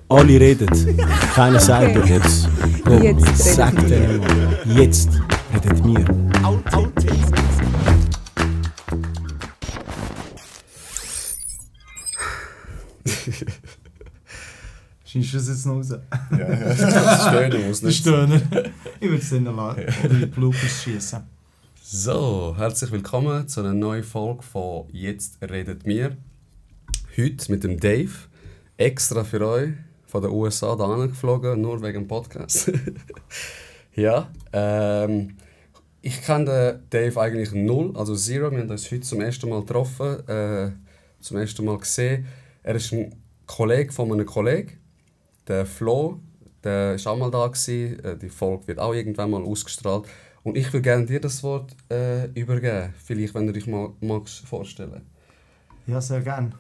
Alle reden, keiner sagt doch jetzt. Komm, Jetzt sag redet denen mal. Jetzt redet wir. Scheinst du das jetzt noch raus? Ja, das Stöhnen muss Das nicht. Stöhnen. Ich würde es dann lassen. Oder die Bloopers schießen. So, herzlich willkommen zu einer neuen Folge von «Jetzt redet mir». Heute mit dem Dave, extra für euch, von den USA da geflogen, nur wegen dem Podcast. Ja, ich kenne den Dave eigentlich null, also zero. Wir haben uns heute zum ersten Mal getroffen, zum ersten Mal gesehen. Er ist ein Kollege von einem Kollegen, der Flo, der war auch mal da gewesen. Die Folge wird auch irgendwann mal ausgestrahlt. Und ich würde gerne dir das Wort übergeben, vielleicht, wenn du dich mal magst vorstellen. Ja, sehr gerne.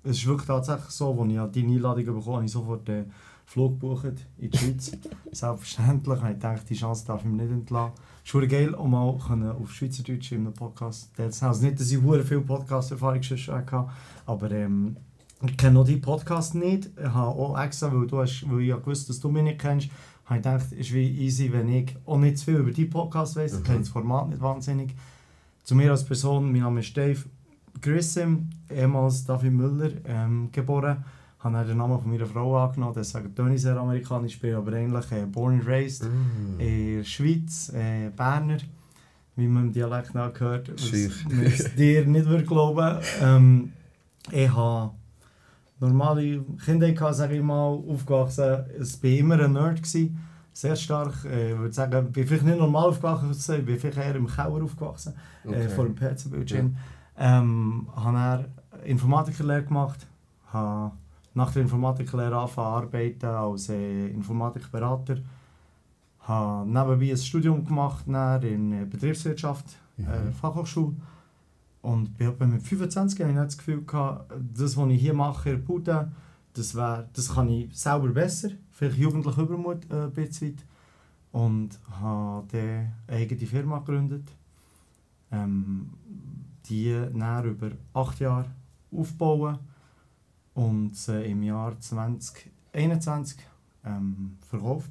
Es ist wirklich tatsächlich so, als ich deine Einladung bekommen habe, ich sofort den Flug gebucht in die Schweiz. Selbstverständlich. Ich dachte, die Chance darf ich mir nicht entlassen. Es ist verdammt geil, um mal auf Schweizerdeutsch in einem Podcast zu haben. Also nicht, dass ich verdammt viel Podcast-Erfahrung schon hatte, aber ich kenne noch deinen Podcast nicht. Ich habe auch extra, weil ich ja gewusst, dass du mich nicht kennst, habe ich gedacht, es ist wie easy, wenn ich auch nicht zu viel über deinen Podcast weiss. Ich kenne das Format nicht wahnsinnig. Zu mir als Person, mein Name ist Dave Grissom, ehemals David Müller, geboren. Ich habe den Namen von meiner Frau angenommen, das sagen Toni sehr amerikanisch, ich bin aber eigentlich born and raised in der Schweiz, Berner, wie man im Dialekt nachgehört, was dir nicht würde glauben. Ich habe normale Kindheit gehabt, sage ich mal, aufgewachsen. Ich war immer ein Nerd gewesen, sehr stark. Ich würde sagen, ich bin vielleicht nicht normal aufgewachsen, ich bin vielleicht eher im Keller aufgewachsen, vor dem PC-Bildschirm. Habe dann Informatikerlehre gemacht, habe nach der Informatikerlehre angefangen zu arbeiten als Informatikberater, habe nebenbei ein Studium gemacht in Betriebswirtschaft, Fachhochschule. Und mit 25 hatte ich das Gefühl, das, was ich hier mache, in der Bude, das kann ich selber besser, vielleicht jugendlich Übermut ein bisschen. Und habe dann eine eigene Firma gegründet, die dann über 8 Jahre aufbauen und im Jahr 2021 verkauft.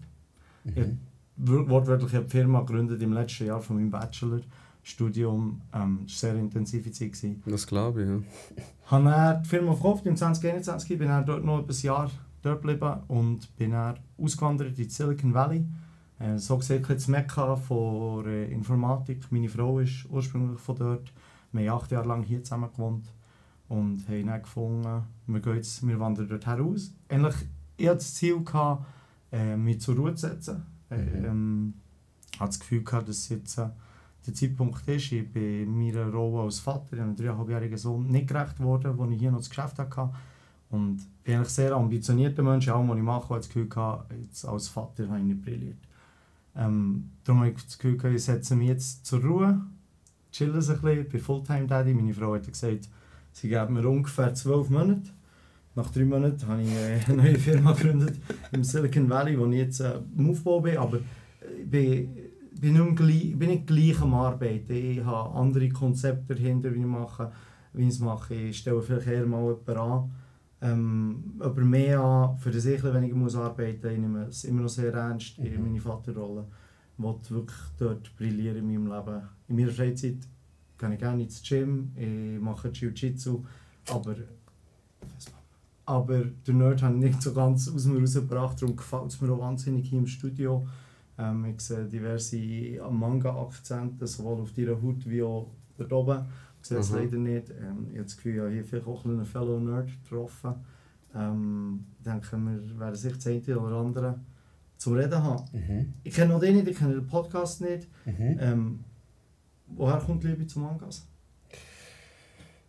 Ich habe wortwörtlich die Firma gegründet im letzten Jahr von meinem Bachelorstudium. Das war eine sehr intensive Zeit. Das glaube ich, ja. Ich habe dann die Firma verkauft im 2021, bin dann dort noch ein Jahr dort geblieben und bin dann ausgewandert in Silicon Valley. So gesehen das Mekka von Informatik. Meine Frau ist ursprünglich von dort. Wir haben 8 Jahre lang hier zusammen gewohnt und haben dann gefunden, wir wandern dort heraus. Eigentlich, ich hatte das Ziel, mich zur Ruhe zu setzen. Ich hatte das Gefühl, dass jetzt der Zeitpunkt ist. Ich bin meiner Rolle als Vater, ich habe einen 3,5-jährigen Sohn, nicht gerecht worden, als ich hier noch das Geschäft hatte. Und ich bin eigentlich sehr ambitionierter Mensch, auch was ich mache, und das Gefühl, jetzt als Vater habe ich nicht brilliert. Darum habe ich das Gefühl, ich setze mich jetzt zur Ruhe, chillen ein bisschen, ich bin Fulltime-Daddy. Meine Frau hat gesagt, sie geben mir ungefähr 12 Monate. Nach 3 Monaten habe ich eine neue Firma gegründet im Silicon Valley, wo ich jetzt im Aufbau bin. Aber ich bin nicht gleich am Arbeiten. Ich habe andere Konzepte dahinter, wie ich es mache. Ich stelle vielleicht eher mal jemanden an, jemanden mehr an, für das ich weniger muss arbeiten muss. Ich nehme es immer noch sehr ernst in meine Vaterrolle. Ich will wirklich dort brillieren in meinem Leben. In meiner Freizeit gehe ich gerne ins Gym, ich mache Jiu-Jitsu, aber den Nerd habe ich nicht so ganz aus mir rausgebracht, darum gefällt es mir auch wahnsinnig hier im Studio. Ich sehe diverse Manga-Akzente, sowohl auf deiner Haut wie auch dort oben. Ich sehe es leider nicht. Ich habe das Gefühl, ich habe hier vielleicht auch einen Fellow Nerd getroffen. Ich denke, wir werden sicher das eine oder andere zum Reden haben. Ich kenne noch den nicht, ich kenne den Podcast nicht. Woher kommt die Liebe zu Mangas?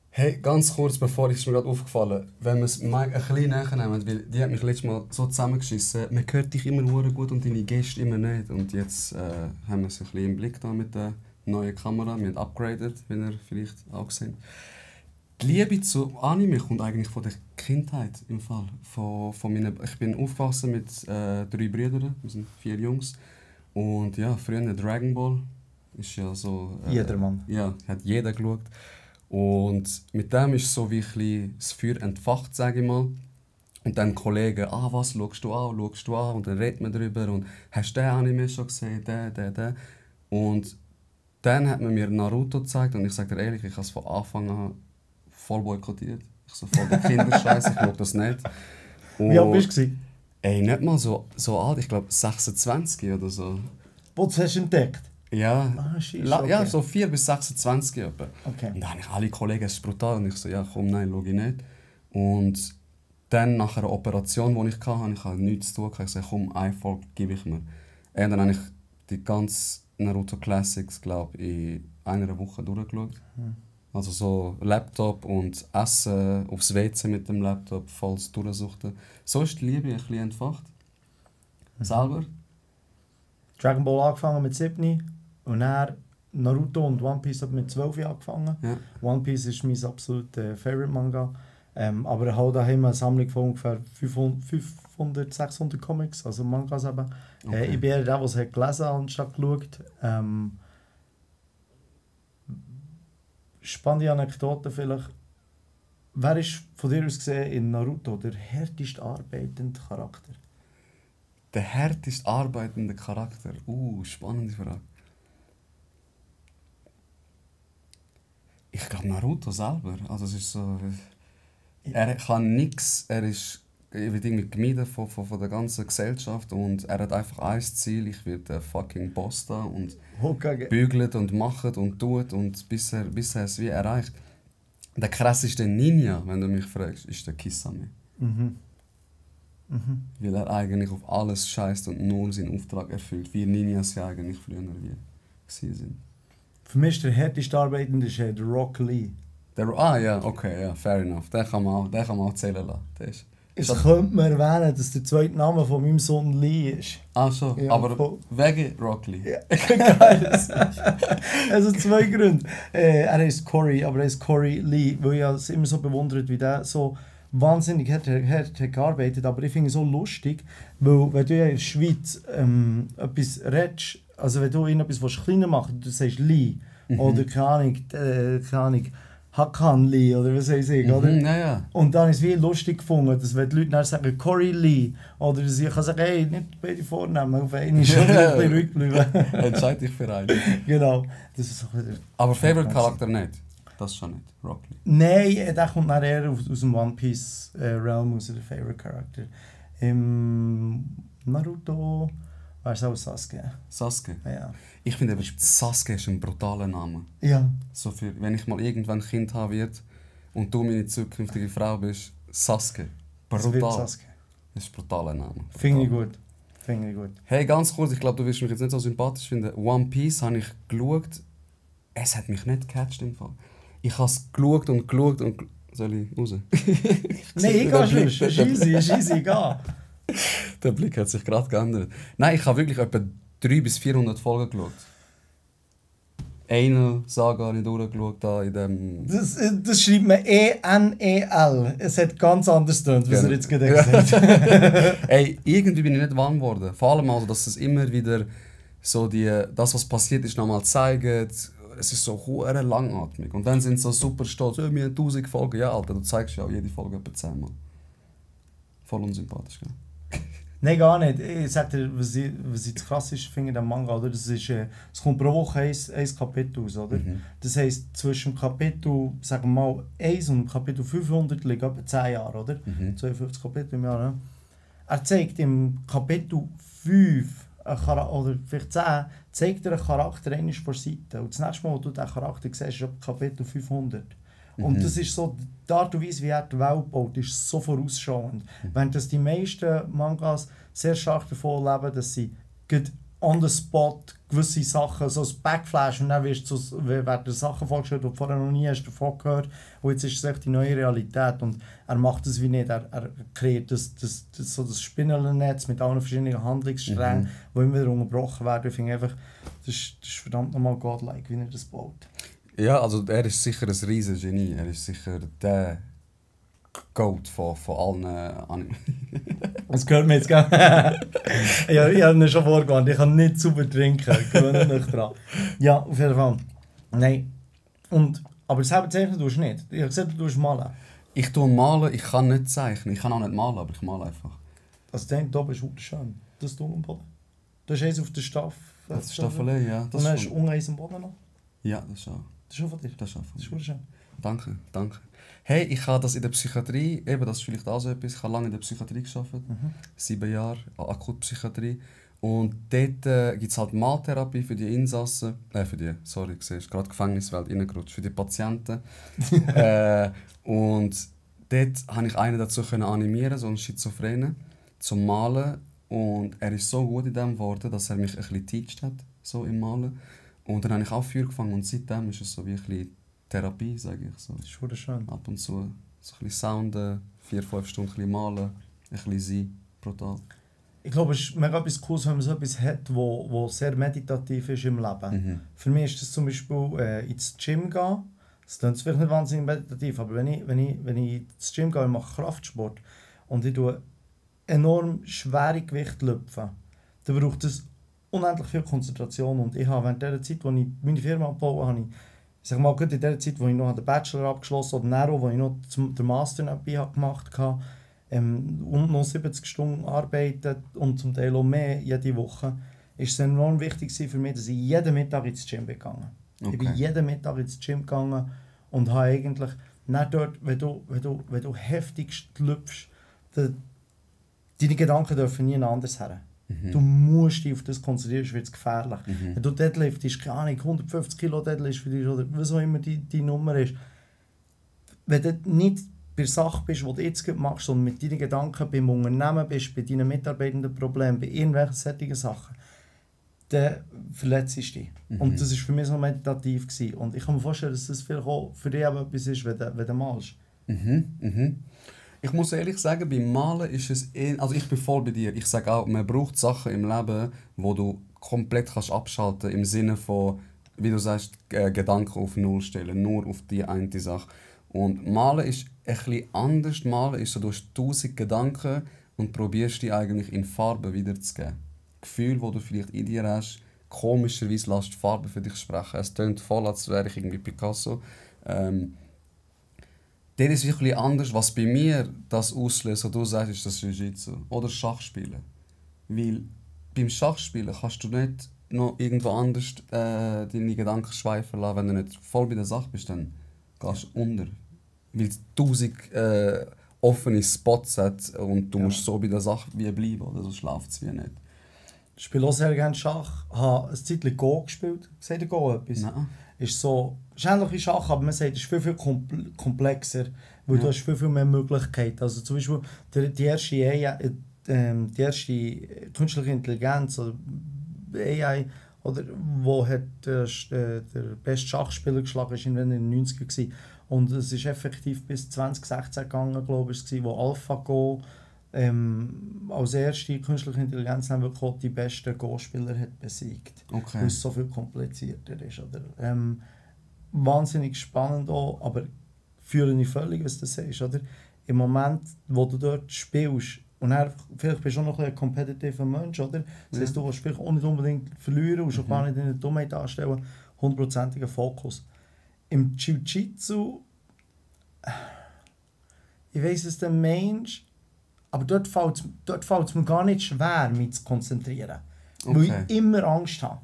Hey, ganz kurz, bevor ich es mir gerade aufgefallen, wenn wir es ein bisschen näher nehmen, weil die hat mich letztes Mal so zusammengeschissen, man hört dich immer sehr gut und deine Gäste immer nicht. Und jetzt haben wir es ein bisschen im Blick da mit der neuen Kamera, wir haben upgraded, wie ihr vielleicht auch seht. Die Liebe zu Anime kommt eigentlich von der Kindheit im Fall. Ich bin aufgewachsen mit 3 Brüdern, wir sind 4 Jungs. Und ja, früher Dragon Ball ist ja so... Jedermann. Ja, hat jeder geschaut. Und mit dem ist so wie ein das Feuer entfacht, sage ich mal. Und dann Kollegen, was schaust du an, und dann redet man darüber und hast du den Anime schon gesehen, den. Und dann hat man mir Naruto gezeigt und ich sage dir ehrlich, ich habe es von Anfang an voll boykottiert. Ich so voll der Kinderscheiß, ich schaue das nicht. Und, Wie alt bist du? Ey, nicht mal so alt, ich glaube 26 oder so. Wo hast du entdeckt? Ja, Scheiße, okay. Ja, so 4 bis 26 etwa. Okay. Und dann habe ich alle Kollegen, es ist brutal. Und ich so, ja komm, nein, schaue ich nicht. Und dann nach einer Operation, die ich hatte, ich hatte nichts zu tun. Ich so, komm, eine Folge gebe ich mir. Und dann habe ich die ganzen Naruto Classics, glaube ich, in einer Woche durchgeschaut. Also so Laptop und Essen aufs WC mit dem Laptop, volles durchsuchten. So ist die Liebe ein bisschen entfacht. Selber? Dragon Ball angefangen mit 7 und dann Naruto und One Piece mit 12 angefangen. Ja. One Piece ist mein absoluter Favorite Manga. Aber ich habe daheim eine Sammlung von ungefähr 500, 600 Comics, also Mangas eben. Okay. Ich bin eher der, der es gelesen hat anstatt geschaut. Spannende Anekdote vielleicht. Wer ist von dir aus gesehen in Naruto der härtest arbeitende Charakter? Der härtest arbeitende Charakter? Spannende Frage. Ich glaube Naruto selber. Also es ist so... Er kann nichts, er wird irgendwie gemieden von der ganzen Gesellschaft und er hat einfach ein Ziel, ich werde der fucking Boss da und Hokage. bügelt und macht und tut und bis er es wie erreicht. Der krasseste Ninja, wenn du mich fragst, ist der Kisame. Weil er eigentlich auf alles scheißt und nur seinen Auftrag erfüllt, wie Ninjas ja eigentlich früher wie sind. Für mich ist der härteste arbeitende der Rock Lee. Ja, okay, ja, fair enough. Den kann man auch zählen lassen. Es könnte man erwähnen, dass der zweite Name von meinem Sohn Lee ist. So, Ja, aber voll. wegen Rock Lee. Ja, geil. Also 2 Gründe. Er heißt Cory, aber er heißt Cory Lee, weil ich es immer so bewundert, wie der so wahnsinnig hart gearbeitet. Aber ich finde es so lustig, weil wenn du ja in der Schweiz etwas redest, also wenn du etwas kleiner machen willst, du sagst Lee oder keine Ahnung, Hakan Lee oder was soll ich sagen, oder? Ja. Und dann ist es wie lustig gefunden, dass wenn die Leute dann sagen Cory Lee oder dass ich kann sagen, hey, nicht beide Vornamen, auf einen ist schon ein bisschen ruhig bleiben. Entscheide dich für einen. Genau. Das ist so ein Aber Favorite Charakter nicht? Das schon nicht, Rock Lee. Nein, der kommt dann eher aus dem One Piece Realm, aus der Favorite Character. Im Naruto wäre es auch Sasuke. Sasuke? Ja. Ich finde aber, Sasuke ist ein brutaler Name. Ja. So für, wenn ich mal irgendwann ein Kind haben werde und du meine zukünftige Frau bist, Sasuke. Das wird Brutal. Sasuke. Das ist ein brutaler Name. Finde ich gut. Hey, ganz kurz, ich glaube, du wirst mich jetzt nicht so sympathisch finden. One Piece habe ich geschaut. Es hat mich nicht gecatcht im Fall. Ich habe es geschaut und... Soll ich raus? Nein, ich gehe schon. Ist easy, geh. Der Blick hat sich gerade geändert. Nein, ich habe wirklich etwa 300 bis 400 Folgen geschaut. Eine Saga habe ich durchgeschaut da in dem... Das schreibt man E-N-E-L. Es hat ganz anders getönt, was er jetzt gerade gesagt hat. Ey, irgendwie bin ich nicht warm geworden. Vor allem also, dass es immer wieder so das, was passiert ist, nochmal zeigt. Es ist so hure langatmig. Und dann sind sie so super stolz. Wir haben 1000 Folgen. Ja, Alter, du zeigst ja auch jede Folge etwa 10 Mal. Voll unsympathisch, gell? Nein, gar nicht. Ich sag dir, was ich das Krasseste finde in diesem Manga, oder? Das es kommt pro Woche ein Kapitel aus, oder? Das heisst, zwischen Kapitel, sagen wir mal, 1 und Kapitel 500 liegt etwa 10 Jahre, oder? 52 Kapitel im Jahr, ne? Er zeigt im Kapitel 5, oder vielleicht 10, zeigt er einen Charakter einmal von der Seite. Und das nächste Mal, wo du diesen Charakter siehst, ist etwa Kapitel 500. Und das ist so, die Art und Weise, wie er die Welt baut, ist so vorausschauend. Während dass die meisten Mangas sehr stark davon leben, dass sie on the spot gewisse Sachen, so ein Backflash, und dann werden Sachen vorgestellt, die du vorher noch nie hast davon gehört, und jetzt ist es echt die neue Realität. Und er macht das wie nicht, er kreiert das Spinnennetz mit allen verschiedenen Handlungssträngen, die immer wieder unterbrochen werden. Ich finde einfach, das ist verdammt nochmal godlike, wie er das baut. Ja, also er ist sicher ein riesiges Genie. Er ist sicher der Goat von allen Anime. Das gehört mir jetzt gar nicht. Ich habe ihn schon vorgewarnt, ich kann nicht sauber trinken. Ich gewöhne mich dran. Ja, auf jeden Fall. Nein. Aber selber zeichnen tust du nicht. Ich habe gesagt, du tust malen. Ich tue malen, ich kann nicht zeichnen. Ich kann auch nicht malen, aber ich male einfach. Also der da ist wunderschön. Das ist unten am Boden. Du hast eins auf der Staffel. Das ist Staffelei, ja. Und dann hast du unten eins am Boden noch. Ja, das ist auch. Das ist schon von dir? Das ist auch von Das ist mir. wunderschön. Danke, danke. Hey, ich habe das in der Psychiatrie, eben das ist vielleicht auch so etwas, ich habe lange in der Psychiatrie gearbeitet, 7 Jahre, Akutpsychiatrie. Und dort gibt es halt Maltherapie für die Insassen, siehst gerade Gefängniswelt reingerutscht, für die Patienten. Und dort konnte ich einen dazu animieren, so einen Schizophrenen, zum Malen. Und er ist so gut in dem geworden, dass er mich ein bisschen geteacht hat, so im Malen. Und dann habe ich auch Feuer gefangen und seitdem ist es so wie ein bisschen Therapie, sage ich so. Das ist wunderschön. Ab und zu so ein bisschen sounden, 4-5 Stunden ein bisschen malen, ein bisschen sein pro Tag. Ich glaube, es ist mega etwas Cooles, wenn man so etwas hat, wo sehr meditativ ist im Leben. Für mich ist das zum Beispiel ins Gym gehen. Das klingt vielleicht nicht wahnsinnig meditativ, aber wenn ich ins Gym gehe und mache Kraftsport und ich tue enorm schwere Gewichte lüpfen, dann braucht es unendlich viel Konzentration. Und ich habe während der Zeit, als ich meine Firma abgebaut habe, ich sage mal, gerade in der Zeit, wo ich noch den Bachelor abgeschlossen habe, oder wo ich noch den Master nebenbei gemacht habe, und noch 70 Stunden arbeiten und zum Teil auch mehr jede Woche, ist es enorm wichtig für mich, dass ich jeden Mittag ins Gym bin gegangen. Okay. Ich bin jeden Mittag ins Gym gegangen und habe eigentlich nicht dort, wenn du heftig lüpfst, deine Gedanken dürfen nie anders her. Du musst dich auf das konzentrieren, sonst wird es gefährlich. Wenn du deadliftest, keine Ahnung, 150 Kilo deadlift für dich oder was auch immer die Nummer ist, wenn du nicht bei der Sache bist, die du jetzt machst, sondern mit deinen Gedanken beim Unternehmen bist, bei deinen Mitarbeitenden Problemen, bei irgendwelchen solchen Sachen, dann verletzt du dich. Und das war für mich so meditativ gewesen. Und ich kann mir vorstellen, dass das vielleicht auch für dich auch etwas ist, wenn du malst. Ich muss ehrlich sagen, beim Malen ist es also ich bin voll bei dir. Ich sage auch, man braucht Sachen im Leben, wo du komplett kannst abschalten im Sinne von, wie du sagst, Gedanken auf Null stellen, nur auf die eine Sache. Und Malen ist ein bisschen anders. Malen ist so, du hast 1000 Gedanken und probierst die eigentlich in Farbe wiederzugeben. Gefühl, die du vielleicht in dir hast, komischerweise lässt die Farbe für dich sprechen. Es klingt voll, als wäre ich irgendwie Picasso. Der ist wirklich anders. Was bei mir das auslöst, was du sagst, ist das Jiu-Jitsu oder Schachspielen. Weil beim Schachspielen kannst du nicht noch irgendwo anders deine Gedanken schweifen lassen. Wenn du nicht voll bei der Sache bist, dann gehst du unter. Weil es 1000 offene Spots hat und du musst so bei der Sache wie bleiben, oder sonst schläft es wie nicht. Ich spiele auch sehr gerne Schach. Ich habe eine Zeit lang Go gespielt. Sagt ihr Go etwas? Nein. Ist ähnlich wie Schach, aber man sagt, es ist viel komplexer, weil du hast viel mehr Möglichkeiten. Also zum Beispiel die erste künstliche Intelligenz oder AI, oder wo hat der beste Schachspieler geschlagen ist in den 90er gewesen. Und es ist effektiv bis 2016 gegangen, glaube ich, wo AlphaGo als erste künstliche Intelligenz haben wirklich auch die besten Go-Spieler hat besiegt. Okay. Weil es so viel komplizierter ist. Oder? Wahnsinnig spannend auch, aber fühle ich völlig, was du sagst. Oder? Im Moment, wo du dort spielst, und dann, vielleicht bist du auch noch ein kompetitiver Mensch, oder? Das heisst, du willst vielleicht auch nicht unbedingt verlieren und schon gar nicht in eine Dummheit anstellen, 100%iger Fokus. Im Jiu-Jitsu, ich weiss es der Mensch, aber dort fällt es mir gar nicht schwer, mich zu konzentrieren. Okay. Weil ich immer Angst habe.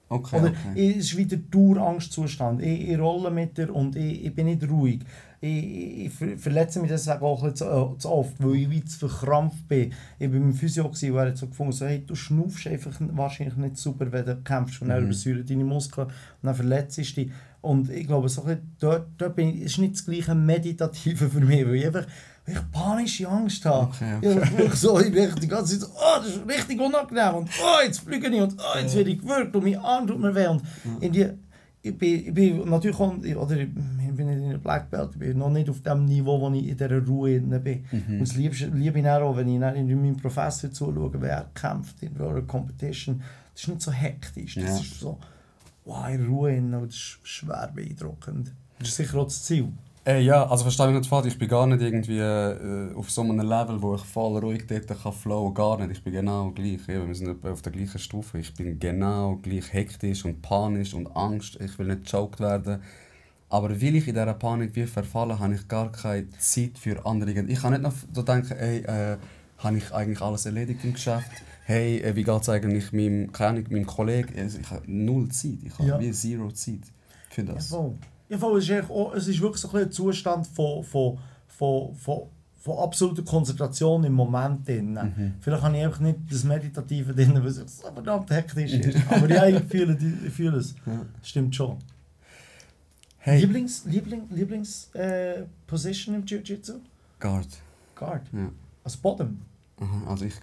Okay, Oder okay. es ist wieder Dauerangstzustand. Ich rolle mit dir und ich bin nicht ruhig. Ich verletze mich deswegen auch zu oft, weil ich wie zu verkrampft bin. Ich war beim Physio und er hat so gefunden, so, hey, du schnaufst einfach wahrscheinlich nicht super, wenn du kämpfst. Und dann übersäuern deine Muskeln und dann verletzt du dich. Und ich glaube, so dort bin ich, ist nicht das gleiche Meditative für mich, weil ich panische Angst habe. Okay. Ich bin die ganze Zeit so, das ist richtig unangenehm und jetzt fliege ich und jetzt werde ich gewürgt und mein Arm tut mir weh. Und ich bin natürlich auch, oder ich bin nicht in der Black Belt, ich bin noch nicht auf dem Niveau, wo ich in dieser Ruhe bin. Und das liebe ich auch, wenn ich in meinem Professor zuschaue, wer er kämpft in einer Competition. Das ist nicht so hektisch, das ist so, wow, in Ruhe, und das ist schwer beeindruckend. Das ist sicher auch das Ziel. Ja, also verstehe mich nicht falsch, ich bin gar nicht irgendwie auf so einem Level, wo ich voll ruhig dort kann flowen, gar nicht. Ich bin genau gleich, wir sind auf der gleichen Stufe. Ich bin genau gleich hektisch und panisch und Angst, ich will nicht gechoked werden. Aber weil ich in dieser Panik wie verfalle, habe ich gar keine Zeit für andere. Ich kann nicht noch so denken, hey, habe ich eigentlich alles erledigt im Geschäft? Hey, wie geht es eigentlich meinem Kollegen? Also, ich habe null Zeit, ich habe wie zero Zeit für das. Ja, voll. Es ist wirklich so ein Zustand von absoluter Konzentration im Moment drin. Vielleicht habe ich einfach nicht das Meditative drin, weil es so verdammt hektisch ist. Aber ja, ich fühle es. Ja. Stimmt schon. Hey. Lieblings Position im Jiu-Jitsu? Guard. Guard? Ja. Als Bottom? Also ich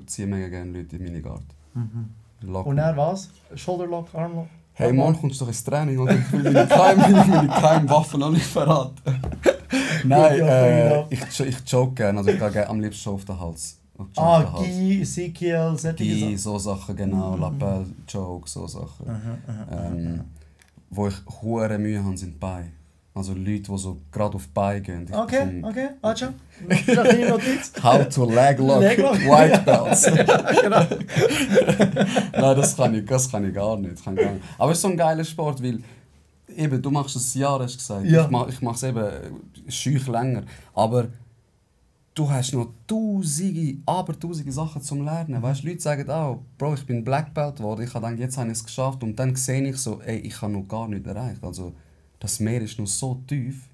ziehe mega gerne Leute in meine Guard. Und dann was? Shoulderlock, Armlock? Hey, morgen kommst du doch ins Training und ich will meine Keimwaffen noch nicht verraten. Nein, ich joke gerne, also ich gehe gerne am liebsten schon auf den Hals. Gi, CKL, Gi, so Sachen, genau, Lapel, Joke, so Sachen. Wo ich hohe Mühe habe, sind Beine. Also Leute, die so gerade auf die Beine gehen. Okay, Acha. Eine Notiz. How to leg lock White Belts. Genau. Nein, das kann ich gar nicht. Aber es ist so ein geiler Sport, weil eben, du machst es ein Jahr, hast du gesagt. Ja. Ich mache es eben schüch länger. Aber du hast noch tausende Sachen zum Lernen. Weißt, Leute sagen auch, Bro, ich bin Black Belt geworden, ich habe gedacht, jetzt habe ich es geschafft. Und dann sehe ich so, ey, ich habe noch gar nichts erreicht. Also, das Meer ist noch so tief.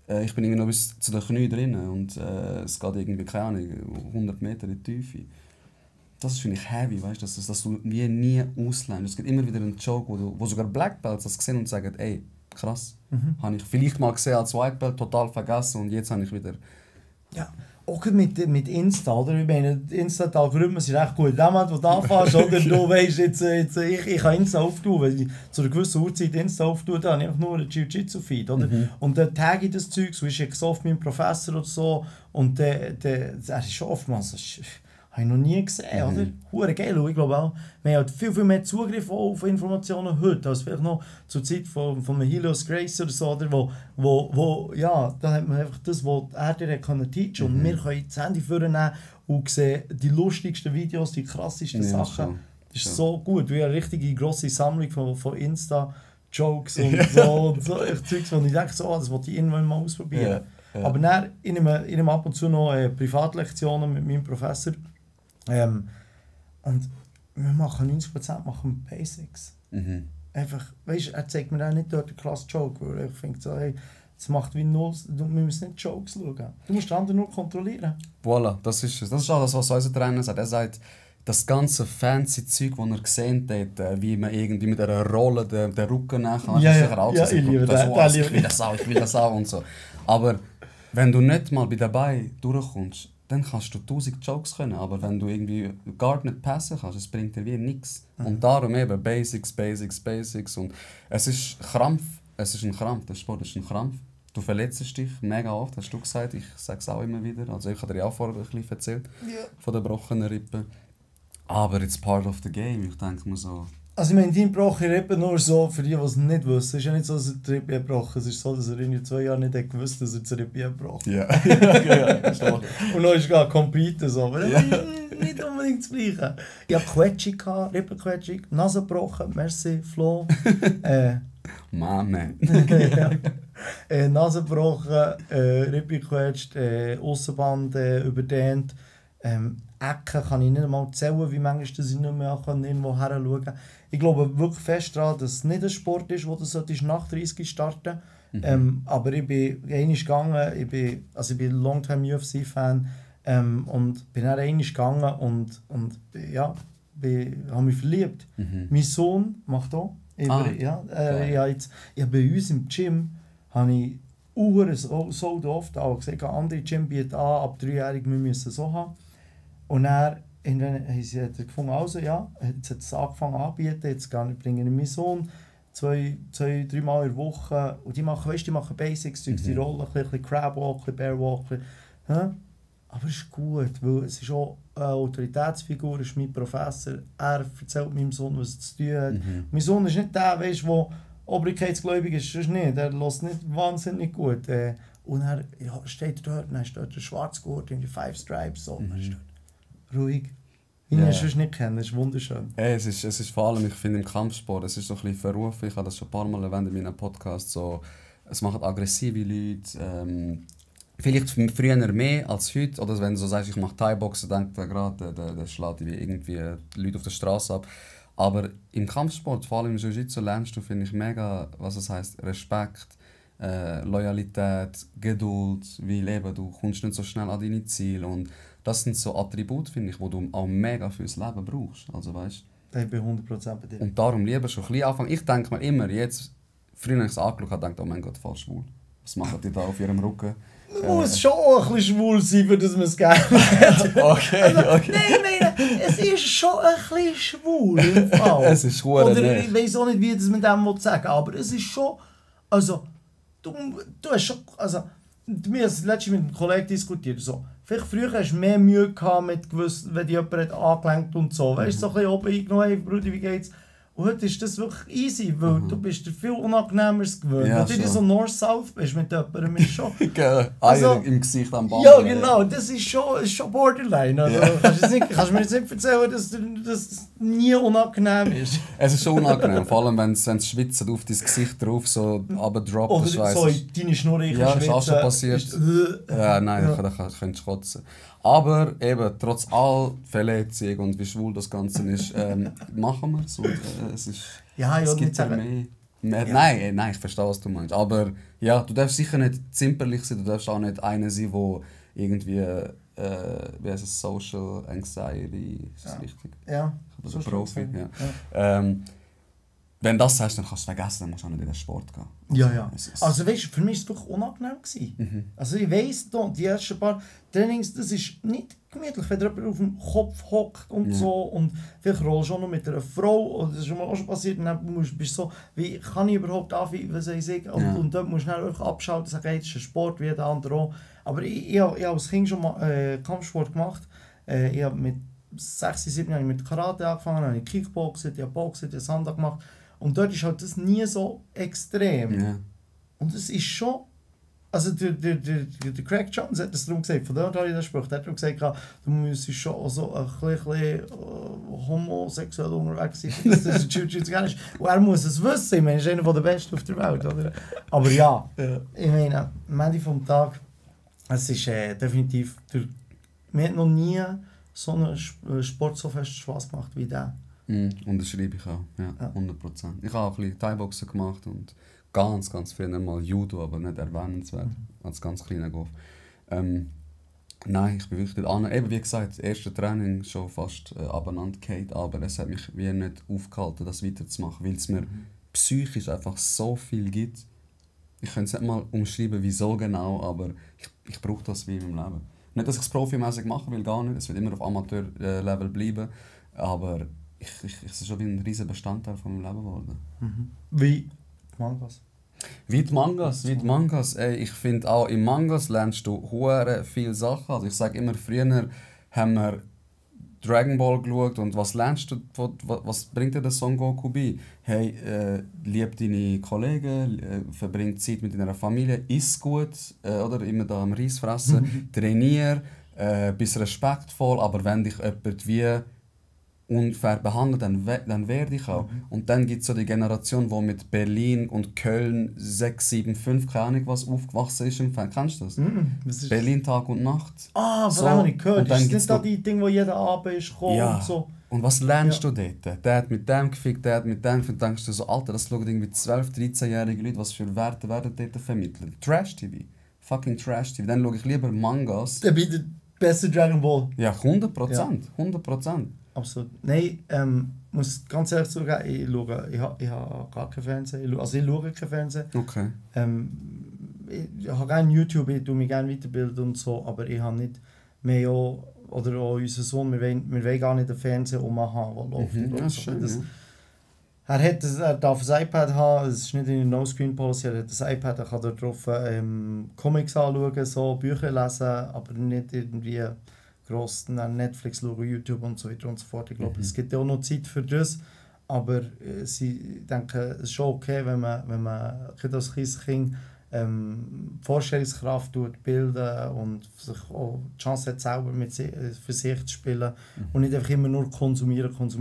Ich bin irgendwie noch bis zu den Knien drin und es geht irgendwie, keine Ahnung, 100 Meter in die Tiefe. Das finde ich heavy, weißt du, dass du wie nie auslernst. Es gibt immer wieder einen Joke, wo sogar Black Belts das sehen und sagen, ey, krass, habe ich vielleicht mal gesehen als White Belt, total vergessen und jetzt habe ich wieder... Ja, auch mit Insta, oder? Ich meine, Insta-Algorithmen sind recht gut. In dem Moment, wo du anfängst, oder? Du weißt, ich kann Insta auftun, wenn ich zu einer gewissen Uhrzeit Insta auftue, dann habe ich einfach nur einen Jiu-Jitsu-Feed, oder? Und dann tagge ich das Zeug, so ist ich so oft meinem Professor oder so, und er ist schon oftmals... Habe ich noch nie gesehen, oder? Hure geil. Und ich glaube auch, wir haben halt viel mehr Zugriff auf Informationen heute, als vielleicht noch zur Zeit von Helios Grace oder so, oder? Wo ja, da hat man einfach das, was er dir teachen konnte. Und wir können das Handy vornehmen und sehen die lustigsten Videos, die krassesten Sachen. Das ist so gut. Wir haben eine richtige grosse Sammlung von Insta-Jokes und so. Zeugs, wo ich denke, so, das wollte ich irgendwann mal ausprobieren. Aber dann, ich nehme ab und zu noch Privatlektionen mit meinem Professor. Und wir machen 90% machen Basics. Einfach, weißt, er zeigt mir auch nicht dort einen krassen Joke, weil ich finde so, hey, es macht wie null, wir müssen nicht Jokes schauen. Du musst den anderen nur kontrollieren. Voilà, das ist es. Das ist auch das, was unser Trainer sagt. Er sagt, das ganze fancy Zeug, das er gesehen hat, wie man irgendwie mit einer Rolle den Rücken nachher sicher auch ich liebe das. Ich will das auch und so. Aber wenn du nicht mal bei dabei durchkommst, dann kannst du 1000 Jokes können, aber wenn du irgendwie gar nicht passen kannst, es bringt dir wie nichts. Und darum eben Basics. Und es ist Krampf, ein Krampf, der Sport ist ein Krampf. Du verletzt dich mega oft, hast du gesagt, ich sage es auch immer wieder. Also ich habe dir ja auch vorher ein bisschen erzählt, von den gebrochenen Rippen. Aber it's part of the game, ich denke mir so. Also ich meine, dein gebrochene Rippen nur so, für die, die es nicht wissen, es ist ja nicht so, dass er die Rippe gebrochen hat. Es ist so, dass er in 2 Jahren nicht gewusst hat, dass er die Rippe gebrochen hat. Ja. Und dann ist er gar competen so, aber nicht unbedingt das Gleiche. Ich hatte Quetschung, Rippenquetschung, Nase gebrochen, merci, Flo. Mame. Nase gebrochen, Rippe gequetscht, Aussenband überdehnt. Ecken kann ich nicht einmal zählen, wie manchmal dass ich nicht mehr irgendwo her schauen kann. Ich glaube wirklich fest daran, dass es nicht ein Sport ist, wo du nach 30 starten solltest. Aber ich bin einmal gegangen, ich bin Longtime UFC-Fan und bin dann einmal gegangen und ja, habe mich verliebt. Mein Sohn macht auch. Ich habe bei uns im Gym so oft auch gesagt, andere Gym bieten an, ab 3-Jährigen, wir müssen so haben. Und dann haben sie gefunden, also ja, jetzt hat es angefangen anzubieten, jetzt bringe ich meinen Sohn 2-3 Mal in der Woche und die machen Basics, die rollen ein bisschen Crabwalk, ein bisschen Bearwalk. Aber es ist gut, weil es ist auch eine Autoritätsfigur, es ist mein Professor, er erzählt meinem Sohn, was er zu tun hat. Mein Sohn ist nicht der, der obrigkeitsgläubig ist, das ist nicht, er hört nicht wahnsinnig gut. Und er steht dort, dann ist dort der Schwarzgurt, in die 5 Stripes, so. Ruhig, Wie ich es nicht kenne, das ist wunderschön. Es ist vor allem, ich finde, im Kampfsport, es ist so ein bisschen verrufen, ich habe das schon ein paar Mal erwähnt in meinem Podcast, so, es machen aggressive Leute, vielleicht früher mehr als heute, oder wenn du so sagst, ich mache Thai-Boxen, denkt er gerade, der schlägt irgendwie Leute auf der Straße ab. Aber im Kampfsport, vor allem im Jiu-Jitsu, lernst du, finde ich, mega, was es heisst, Respekt, Loyalität, Geduld, weil eben, du kommst nicht so schnell an deine Ziele. Und das sind so Attribute, finde ich, die du auch mega fürs Leben brauchst. Also, weißt, ich bin 100% bei dir. und darum lieber schon ein bisschen anfangen. Ich denke mir immer, jetzt, früher habe ich es angeschaut und dachte, oh mein Gott, voll schwul. Was machen die da auf ihrem Rücken? Es muss schon ein bisschen schwul sein, für dass man es geil hat. Okay. Nein, es ist schon ein bisschen schwul im Fall. Es ist schwul. Oder ich weiß auch nicht, wie das mit dem sagen will, aber es ist schon... Also, du hast schon... Also, wir haben letztens mit einem Kollegen diskutiert. So, vielleicht früher hast du mehr Mühe gehabt mit gewissen, wenn dich jemand hat angelenkt und so. Weißt du, so ein bisschen oben eingenommen, hey Bruder, wie geht's? Und heute ist das wirklich easy, weil du bist dir viel Unangenehmeres gewöhnt. Ja, wenn du so North-South bist mit jemandem, ist schon... Eier im Gesicht am Band. Ja, genau, das ist schon borderline. Also, kannst du mir jetzt nicht erzählen, dass das nie unangenehm ist. Es ist schon unangenehm, vor allem wenn es Schwitzen auf dein Gesicht drauf so runterdroppt. Oder das so in deine Schnur ja, ist auch schon passiert. Ja, nein, ja. da könntest du kotzen. Aber eben, trotz all Verletzung und wie schwul das Ganze ist, machen wir es. Und es ist... Ja, es ich gibt nicht sagen. mehr. Ja. Nein, ich verstehe, was du meinst. Aber ja, du darfst sicher nicht zimperlich sein, du darfst auch nicht einer sein, der irgendwie, wie heißt es, Social Anxiety, ist das Ja. richtig? Ja, Oder so Profi, schon ja. Wenn du das hast, dann kannst du es vergessen, dann musst du auch nicht in den Sport gehen. Ja. Es ist- Also weißt du, für mich war es wirklich unangenehm gewesen. Also ich weiss, die ersten paar Trainings, das ist nicht gemütlich, wenn jemand auf dem Kopf hockt und so. Und vielleicht rollst du auch noch mit einer Frau, oder das ist mir auch schon passiert, und dann bist du so, wie kann ich überhaupt anfangen, was soll ich sagen? Und dort musst du schnell einfach abschalten und sagen, hey, das ist ein Sport, wie der andere auch. Aber ich habe als Kind schon mal Kampfsport gemacht. Ich habe mit 6, 7 Jahren mit Karate angefangen, habe ich Kickboxen, ich habe Boxen, ich habe Sanda gemacht. Und dort ist halt das nie so extrem. Ja. Und es ist schon... Also der Craig Jones hat das darum gesagt, von dort habe ich den Spruch, der hat darum gesagt, du müsstest schon auch so ein bisschen homosexuell unterwegs sein, dass das Jiu-Jitsu gar nicht ist. Und er muss es wissen, ich meine, er ist einer der Besten auf der Welt. Oder? Aber ja, ich meine, am Ende des Tages, es ist definitiv... Mir hat noch nie so ein Sport so fest Spass gemacht wie der. Unterschreibe ich auch, ja, 100%. Ich habe auch ein bisschen Thai-Boxen gemacht und ganz früher mal Judo, aber nicht erwähnenswert, als ganz kleiner Golf. Nein, ich bin wirklich nicht. Eben wie gesagt, das erste Training schon fast abeinander gefallen, aber es hat mich wie nicht aufgehalten, das weiterzumachen, weil es mir psychisch einfach so viel gibt. Ich könnte es nicht mal umschreiben, wieso genau, aber ich brauche das wie in meinem Leben. Nicht, dass ich es profimäßig machen will, gar nicht, es wird immer auf Amateur-Level bleiben, aber es ist schon wie ein riesiger Bestandteil von meinem Leben geworden. Wie Mangas. Wie die Mangas. Ey, ich finde auch, im Mangas lernst du hure viele Sachen. Also ich sage immer, früher haben wir Dragon Ball geschaut und was lernst du, was bringt dir der Son Goku bei? Hey, lieb deine Kollegen, verbring Zeit mit deiner Familie, iss gut, oder immer da am Reis fressen, trainier, bist respektvoll, aber wenn dich jemand wie unfair behandelt, dann werde ich auch. Und dann gibt es so die Generation, die mit Berlin und Köln 6, 7, 5, keine Ahnung was, aufgewachsen ist. Kennst du das? Ist Berlin Tag und Nacht. von So, dem habe ich gehört. und dann Ist das gibt's nicht da noch- die Dinge, wo jeder Abend ist gekommen Ja. und so? Und was lernst du dort? Der hat mit dem gefickt, der hat mit dem gefickt. Dann denkst du so, Alter, das schauen irgendwie 12-, 13-jährige Leute, was für Werte werden dort vermittelt. Trash-TV. Fucking Trash-TV. Dann schaue ich lieber Mangas. Der bietet beste Dragon Ball. Ja, 100%. 100%. Absolut. Nein, muss ganz ehrlich zugeben, ich habe gar kein Fernsehen. Ich schaue kein Fernsehen. Okay. Ich habe gerne YouTube, ich tue mich gerne weiterbilden und so, aber ich habe nicht mehr oder auch unser Sohn, wir wollen gar nicht einen Fernseher haben, der läuft. Das ist schön, Das- ja. Er darf ein iPad haben, es ist nicht in der No-Screen-Policy, er hat ein iPad, er kann da drauf Comics anschauen, so, Bücher lesen, aber nicht irgendwie gross Netflix schauen, YouTube und so weiter und so fort. Ich glaube, es gibt ja auch noch Zeit für das, aber ich denke, es ist schon okay, wenn man als kleines Kind Vorstellungskraft bilden und sich auch die Chance hat, selber für sich zu spielen und nicht einfach immer nur konsumieren. Und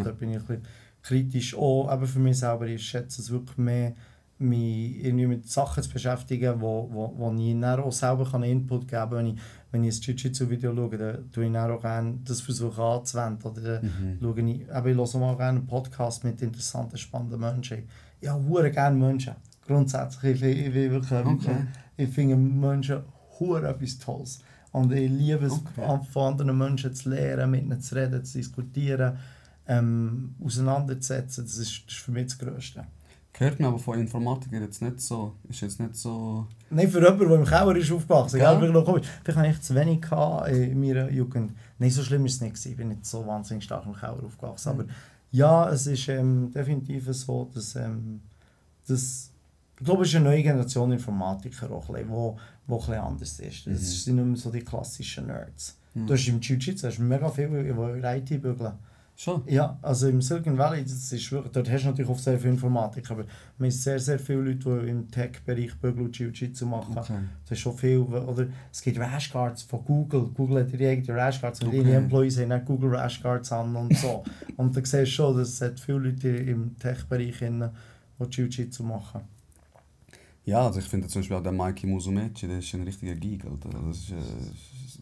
da bin ich ein bisschen kritisch, auch eben für mich selber. Ich schätze es wirklich mehr, mich irgendwie mit Sachen zu beschäftigen, wo ich dann auch selber Input geben kann. Wenn ich ein Jiu-Jitsu-Video schaue, dann tue ich dann auch gerne das versuchen anzuwenden. Oder schaue ich höre auch mal gerne einen Podcast mit interessanten, spannenden Menschen. Ich habe gerne Menschen. Grundsätzlich, ich will wirklich, ich finde Menschen etwas Tolles. Und ich liebe es, von anderen Menschen zu lernen, mit ihnen zu reden, zu diskutieren, auseinanderzusetzen. Das ist für mich das Grösste. Hört man aber von Informatikern jetzt nicht so. Ist jetzt nicht so... Nein, für jemanden, der im Keller ist aufgewachsen. Ja. Vielleicht hatte ich zu wenig in meiner Jugend. Nein, so schlimm war es nicht. Ich bin nicht so wahnsinnig stark im Keller aufgewachsen. Aber ja, es ist definitiv so, dass ich glaube, es ist eine neue Generation Informatiker, auch, die etwas anders ist. Das sind nicht mehr so die klassischen Nerds. Du hast im Jiu-Jitsu mega viele, die in IT bügeln. Schon? Ja, also im Silicon Valley, das ist wirklich, dort hast du natürlich auch sehr viel Informatik, aber man haben sehr, sehr viele Leute, die im Tech-Bereich Bügel und Jiu-Jitsu machen. Das ist schon viel, oder es gibt Rashguards von Google. Google hat ihre eigenen Rashguards und ihre Employees haben auch Google Rashguards an und so. Und da siehst du schon, dass es viele Leute im Tech-Bereich die Jiu-Jitsu machen. Ja, also ich finde zum Beispiel auch der Mikey Musumeci, der ist ein richtiger Geek. Das ist,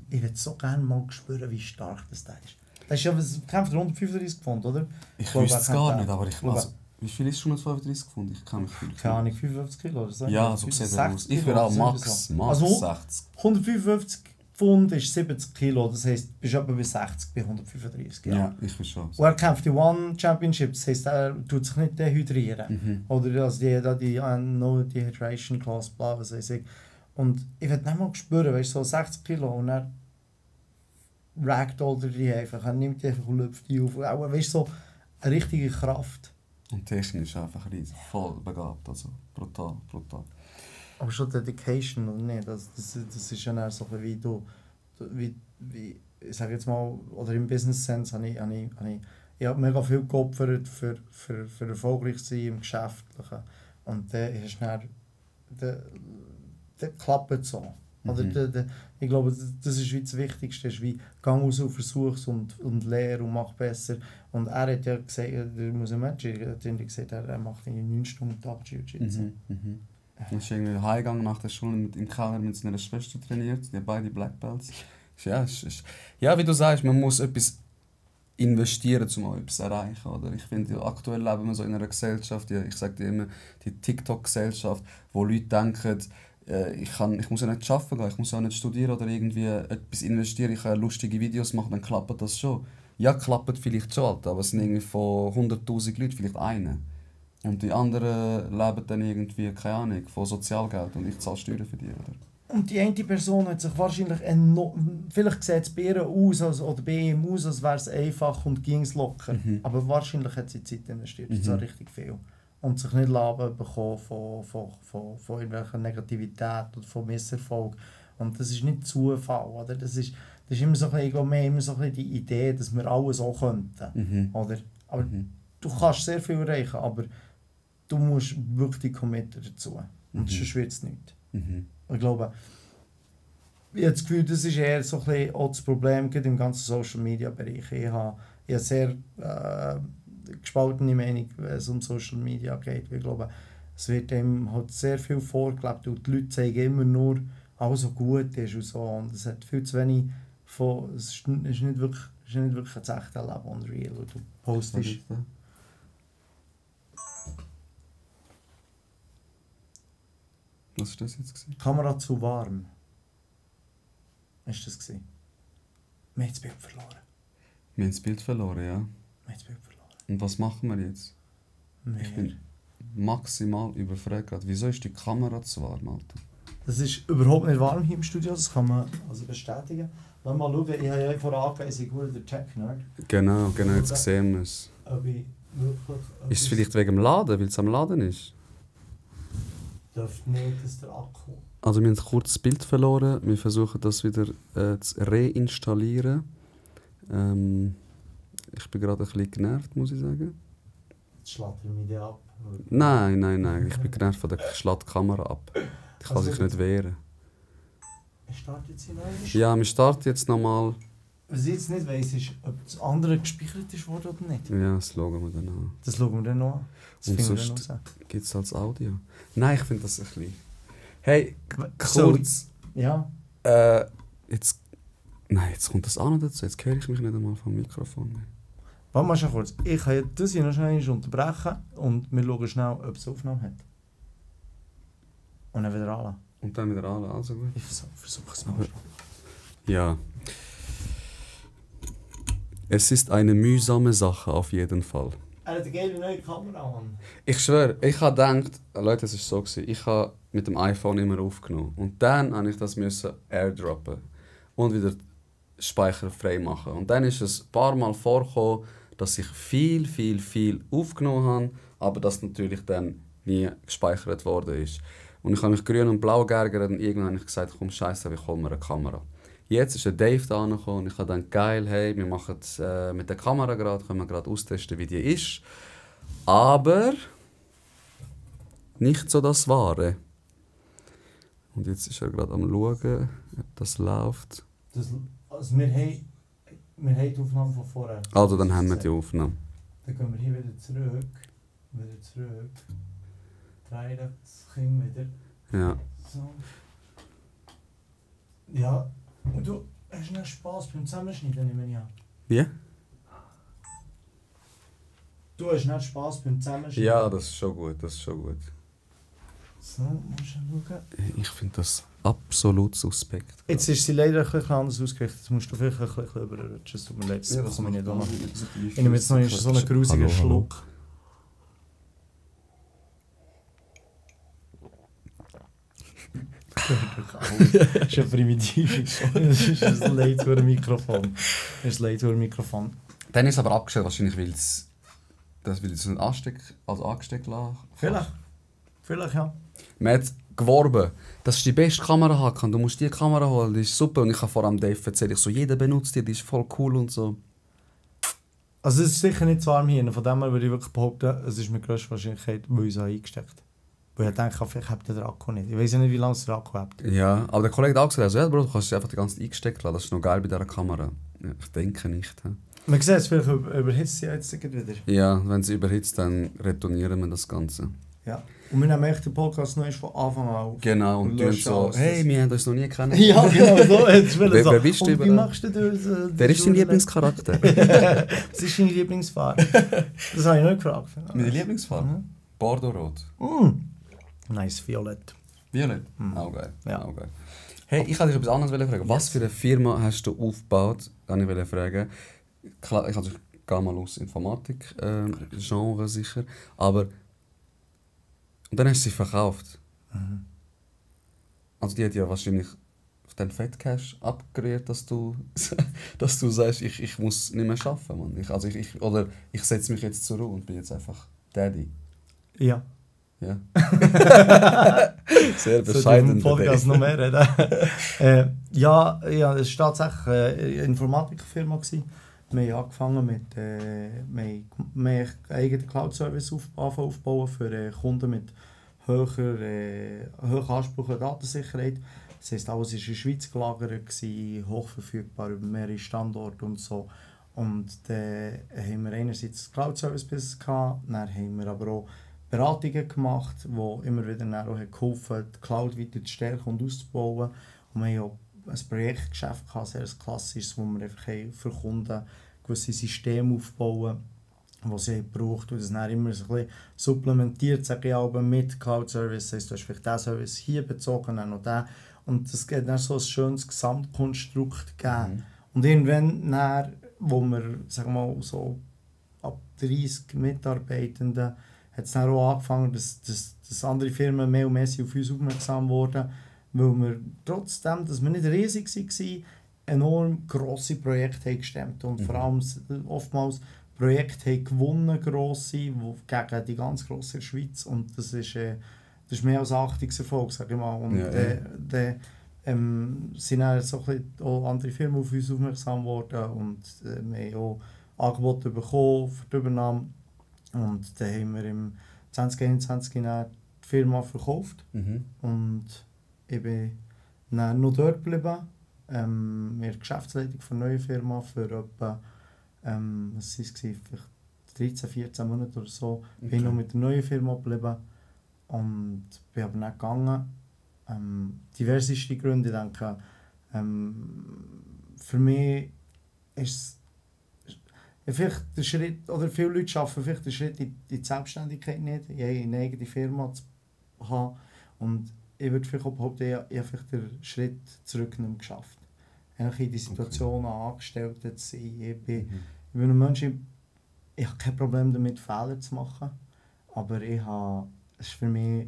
ich würde so gerne mal spüren, wie stark das ist. Das ist ja, was kämpft 135 Pfund, oder? Ich wüsste es gar nicht, aber also, wie viel ist schon mit 35 Pfund? Ich kann mich viel. Keine Ahnung, 55 Kilo oder so? Ja, so sieht es aus. Ich würde auch max also 60. 155 Pfund ist 70 Kilo, das heisst, du bist etwa bei 60, bei 135. Ja, ich finde schon. Und er kämpft die One Championship, das heisst, er tut sich nicht dehydrieren. Oder also die No Dehydration Clause, bla, was weiß ich. Und ich würde nicht mal spüren, weißt du, so 60 Kilo und er ragdollt die einfach, er nimmt die einfach und lüpft die auf. Auch, weißt du, so eine richtige Kraft. Und technisch einfach riesig, voll begabt, also brutal. Aber schon Dedication, oder nicht? Das ist ja dann so wie du, wie ich sage jetzt mal, oder im Business Sense habe ich mega viel geopfert für erfolgreich zu sein im Geschäftlichen. Und dann ist dann klappt es so. Oder ich glaube, das ist wie das Wichtigste, ist wie gang raus und versuch's und lehre und mach besser. Und er hat ja gesagt, der Musumeci hat gesagt, er macht 9 Stunden am Tag Jiu-Jitsu. Er ist irgendwie heimgegangen nach der Schule im Keller mit seiner Schwester trainiert, die haben beide Black Belts. Ja, wie du sagst, man muss etwas investieren, um etwas zu erreichen. Oder? Ich finde, aktuell leben wir so in einer Gesellschaft, ich sage dir immer, die TikTok-Gesellschaft, wo Leute denken, ich muss ja nicht arbeiten gehen, ich muss ja nicht studieren oder irgendwie etwas investieren, ich kann lustige Videos machen, dann klappt das schon. Ja, klappt vielleicht schon, aber es sind irgendwie von 100'000 Leuten vielleicht einer. Und die anderen leben dann irgendwie, keine Ahnung, von Sozialgeld und ich zahle Steuern für die, oder? Und die eine Person hat sich wahrscheinlich vielleicht sieht es bei ihr aus, oder bei ihm aus, als wäre es einfach und ging es locker. Aber wahrscheinlich hat sie Zeit investiert, das ist richtig viel. Und sich nicht laben bekommen von irgendwelcher Negativität oder von Misserfolg. Und das ist nicht Zufall, oder? Das ist immer so ein bisschen, immer so ein bisschen die Idee, dass wir alles auch könnten. Oder? Aber du kannst sehr viel erreichen, aber du musst wirklich committen dazu. Und sonst wird es nicht. Ich glaube, ich habe das Gefühl, das ist eher so ein bisschen auch das Problem im ganzen Social Media Bereich. Ich habe sehr gespaltene Meinung, wenn es um Social Media geht. Ich glaube, es wird dem halt sehr viel vorgelebt und die Leute zeigen immer nur, alles so gut ist und so. Und es hat viel zu wenig von, es ist nicht wirklich das echte Leben unreal, wo du postest. Was war das jetzt? Kamera zu warm. Ist das gewesen? Wir haben das Bild verloren. Wir haben das Bild verloren, ja. Wir haben das Bild verloren. Und was machen wir jetzt? Ich bin maximal überfragt. Wieso ist die Kamera zu warm, Alter? Das ist überhaupt nicht warm hier im Studio, das kann man also bestätigen. Lass mal schauen, ich habe ja vorher angegeben, ich bin der Tech-Nerd. Genau, jetzt sehen wir es. Ist es vielleicht wegen dem Laden, weil es am Laden ist? Dürfte nicht, dass der Akku... Also wir haben kurz das Bild verloren, wir versuchen das wieder zu reinstallieren. Ich bin gerade ein bisschen genervt, muss ich sagen. schlägt er mich dann ab. Nein. Ich bin genervt von der Schlattkamera ab. Die kann Also sich nicht wehren. Startet sie neu? Ja, wir starten jetzt nochmal. Was ich jetzt nicht weiss, ist, ob das andere gespeichert ist worden oder nicht. Ja, das schauen wir dann an. Das schauen wir dann noch an. Das Und finden wir sonst dann gibt es als Audio. Nein, ich finde das ein bisschen... Hey, So, kurz. ja. Jetzt... Nein, jetzt kommt das auch noch dazu. Jetzt höre ich mich nicht einmal vom Mikrofon mehr. Warte mal schon kurz. Ich kann das hier noch schnell unterbrechen und wir schauen schnell, ob es Aufnahme hat. Und dann wieder anlassen. Und dann wieder alle, also gut. Ich versuche es mal. Ja. Es ist eine mühsame Sache auf jeden Fall. Er hat eine geile neue Kamera, Mann. Ich schwöre, ich habe gedacht, Leute, es ist so gewesen, ich habe mit dem iPhone immer aufgenommen. Und dann musste ich das airdroppen und wieder Speicher frei machen. Und dann ist es ein paar Mal vorgekommen, dass ich viel aufgenommen habe, aber das natürlich dann nie gespeichert worden ist. Und ich habe mich grün und blau geärgert und irgendwann habe ich gesagt, komm scheiße, ich hole mir eine Kamera. Jetzt ist der Dave da angekommen und ich habe dann geil, hey, wir machen es mit der Kamera gerade, können wir gerade austesten, wie die ist. Aber nicht so das Wahre. Und jetzt ist er gerade am schauen, ob das läuft. Also wir haben die Aufnahme von vorher. Also dann haben wir die Aufnahme. Dann gehen wir hier wieder zurück. Drehen das Kind wieder. Ja. So. Ja, und du hast noch Spass beim Zusammenschneiden, nehme ich an. Wie? Du hast nicht Spass beim Zusammenschneiden. Ja, das ist schon gut, So, musst du schauen. Ich finde das absolut suspekt. Jetzt ist sie leider ein bisschen anders ausgerichtet. Jetzt musst du vielleicht ein bisschen überrutschen. Es tut mir leid, das bekomme ich nicht an. Ich nehme jetzt noch so einen grusigen Schluck. Das ist ja primitiv. Das ist ein Leitur-Mikrofon. Dann ist es aber abgestellt, wahrscheinlich weil es nicht angesteckt lag. Vielleicht ja. Man hat geworben, das ist die beste Kamera haben, du musst die Kamera holen, die ist super. Und ich habe vor allem Dave erzählt, ich so, jeder benutzt die ist voll cool und so. Also es ist sicher nicht zu warm hier, von dem her würde ich wirklich behaupten, es ist mit grösster Wahrscheinlichkeit, weil ich es eingesteckt. Weil ich denke, vielleicht habt ihr den Akku nicht. Ich weiß ja nicht, wie lange es der Akku habt. Ja, aber der Kollege hat auch gesagt, also, ja, Bro, du kannst es einfach die ganze Zeit eingesteckt lassen, das ist noch geil bei dieser Kamera. Ja, ich denke nicht. He. Man sieht es, vielleicht überhitzt sie jetzt wieder. Ja, wenn sie überhitzt, dann retournieren wir das Ganze. Ja. Und wir nehmen echt den Podcast noch von Anfang an auf. Genau, und tun so, hey, wir haben uns noch nie kennen. Ja, genau, so. Wer bist du und wie machst du das? Wer ist dein Lieblingscharakter? Was ist deine Lieblingsfarbe? Das habe ich nicht gefragt. Meine Lieblingsfarbe? Bordeaux-Rot. Nice, Violett. Violett? Auch geil. Ja. Auch geil. Hey, ich wollte dich etwas anderes fragen. Was für eine Firma hast du aufgebaut? Kann ich fragen. Klar, ich gehe mal aus Informatik, Genre sicher. Aber und dann hast du sie verkauft. Also die hat ja wahrscheinlich auf den Fettcash abgerührt, dass du sagst, ich muss nicht mehr arbeiten, Mann. Ich setze mich jetzt zur Ruhe und bin jetzt einfach Daddy. Ja. Ja. Sehr bescheiden. Podcast noch mehr reden. Ja, es war tatsächlich eine Informatikfirma. Wir haben angefangen mit wir einen eigenen Cloud-Service aufbauen für Kunden mit hohem Anspruch an Datensicherheit. Das heisst, alles war in der Schweiz gelagert, hochverfügbar über mehrere Standorte und so. Und dann haben wir einerseits das Cloud-Service-Business gehabt, dann haben wir aber auch Beratungen gemacht, die immer wieder auch geholfen, die Cloud weiter zu stärken und auszubauen. Und wir haben auch ein Projektgeschäft gehabt, sehr klassisches, wo wir einfach für Kunden gewisse Systeme aufbauen, die sie braucht und das dann immer so ein bisschen supplementiert, sage ich auch, mit Cloud Service. Das heisst, du hast vielleicht diesen Service hier bezogen, dann noch den. Und es geht dann so ein schönes Gesamtkonstrukt geben. Und irgendwann, dann, wo wir, sagen wir mal, so ab 30 Mitarbeitenden, hat es dann auch angefangen, dass andere Firmen mehr und mehr auf uns aufmerksam wurden, weil wir trotzdem, dass wir nicht riesig waren, enorm grosse Projekte haben gestemmt und vor allem oftmals Projekte haben gewonnen, grosse, gegen die ganz grosse Schweiz, und das ist mehr als Achtungserfolg, sage ich mal. Und sind dann so ein bisschen auch andere Firmen auf uns aufmerksam geworden und wir haben auch Angebote bekommen für die Übernahme. Und dann haben wir im 2021 die Firma verkauft. Und ich bin dann noch dort geblieben. In der Geschäftsleitung der neuen Firma für etwa was war es, vielleicht 13, 14 Monate oder so. Okay. Bin noch mit der neuen Firma geblieben und bin aber nicht gegangen. Diverseste Gründe, ich denke, für mich ist es vielleicht der Schritt, oder viele Leute schaffen vielleicht den Schritt in die Selbstständigkeit nicht, eine eigene Firma zu haben. Und ich würde vielleicht auch behaupten, ich habe vielleicht den Schritt zurück nicht mehr geschafft. Eigentlich in die Situation Angestellte zu sein. Ich bin ein Mensch, ich habe kein Problem damit, Fehler zu machen. Aber es ist für mich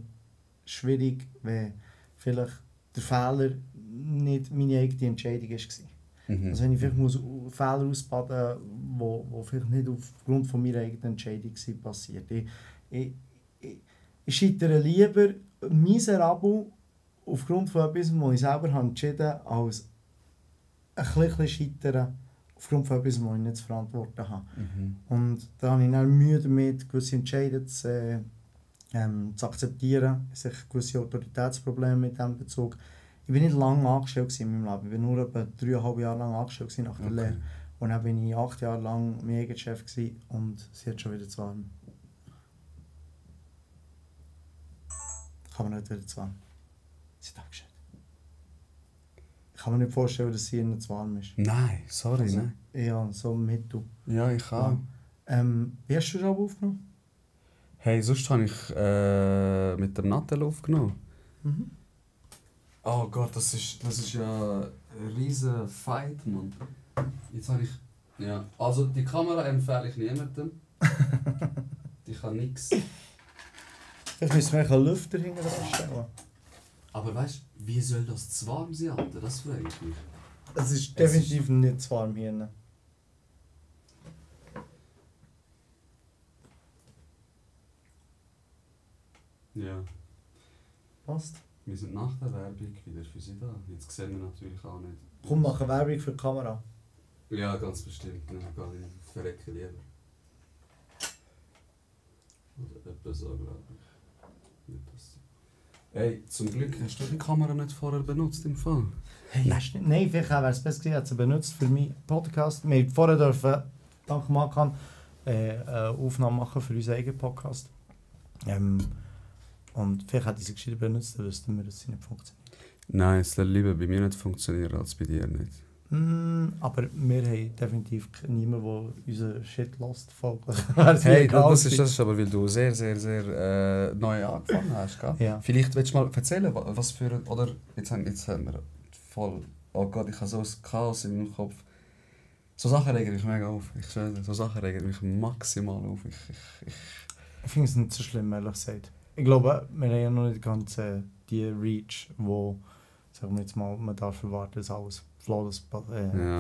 schwierig, wenn vielleicht der Fehler nicht meine eigene Entscheidung war. Also wenn ich vielleicht Fehler ausbaden muss, die vielleicht nicht aufgrund von meiner eigenen Entscheidung passiert. Ich scheitere lieber miserabel aufgrund von etwas, das ich selber entschieden habe, als ein bisschen scheitern aufgrund von etwas, das ich nicht zu verantworten habe. Und da habe ich dann Mühe damit, gewisse Entscheidungen zu akzeptieren, sich gewisse Autoritätsprobleme mit diesem Bezug. Ich war nicht lange angestellt in meinem Leben, ich war nur etwa 3,5 Jahre lang angestellt nach der Lehre. Und dann war ich 8 Jahre lang mein eigener Chef und sie hat schon wieder zu warm. Kann man nicht wieder zu warm. Sie hat abgestellt. Ich kann mir nicht vorstellen, dass sie ihnen zu warm ist. Nein, sorry, also, ne? Ja, so mittel. Ja, ich kann. Wie hast du das Job aufgenommen? Hey, sonst habe ich mit dem Nattel aufgenommen. Oh Gott, das ist ja ein riesen Fight, Mann. Jetzt habe ich... Ja, also die Kamera empfehle ich niemandem. Die kann nichts. Vielleicht müssen wir einen Lüfter hinten stellen. Aber weißt du, wie soll das zu warm sein, Alter? Das frage ich mich. Es ist definitiv nicht zu warm hier. Ja. Passt. Wir sind nach der Werbung wieder für Sie da. Jetzt sehen wir natürlich auch nicht. Komm, machen Werbung für die Kamera. Ja, ganz bestimmt. Dann gehe ich verrecken lieber. Oder etwas so, glaube ich. Hey, zum Glück hast du die Kamera nicht vorher benutzt im Fall. Hey, nein, vielleicht wäre es besser gewesen, hätte sie benutzt für meinen Podcast. Wir vorher dürfen, dank Markan, eine Aufnahme machen für unseren eigenen Podcast. Und vielleicht hätte ich sie gescheiter benutzt, dann wüssten wir, dass sie nicht funktioniert. Nein, es soll lieber bei mir nicht funktionieren als bei dir nicht. Aber wir haben definitiv niemanden, der unseren Shit lost, folglich. Hey, das ist aber, weil du sehr, sehr, sehr neu angefangen hast, gell? Ja. Vielleicht willst du mal erzählen, was für... Oder jetzt haben wir voll... Oh Gott, ich habe so ein Chaos in meinem Kopf. So Sachen regen mich mega auf. Ich schwöre, so Sachen regen mich maximal auf. Ich finde es nicht so schlimm, ehrlich gesagt. Ich glaube, wir haben ja noch nicht ganz die Reach, wo, sagen wir jetzt mal, man darf erwarten, dass alles flawless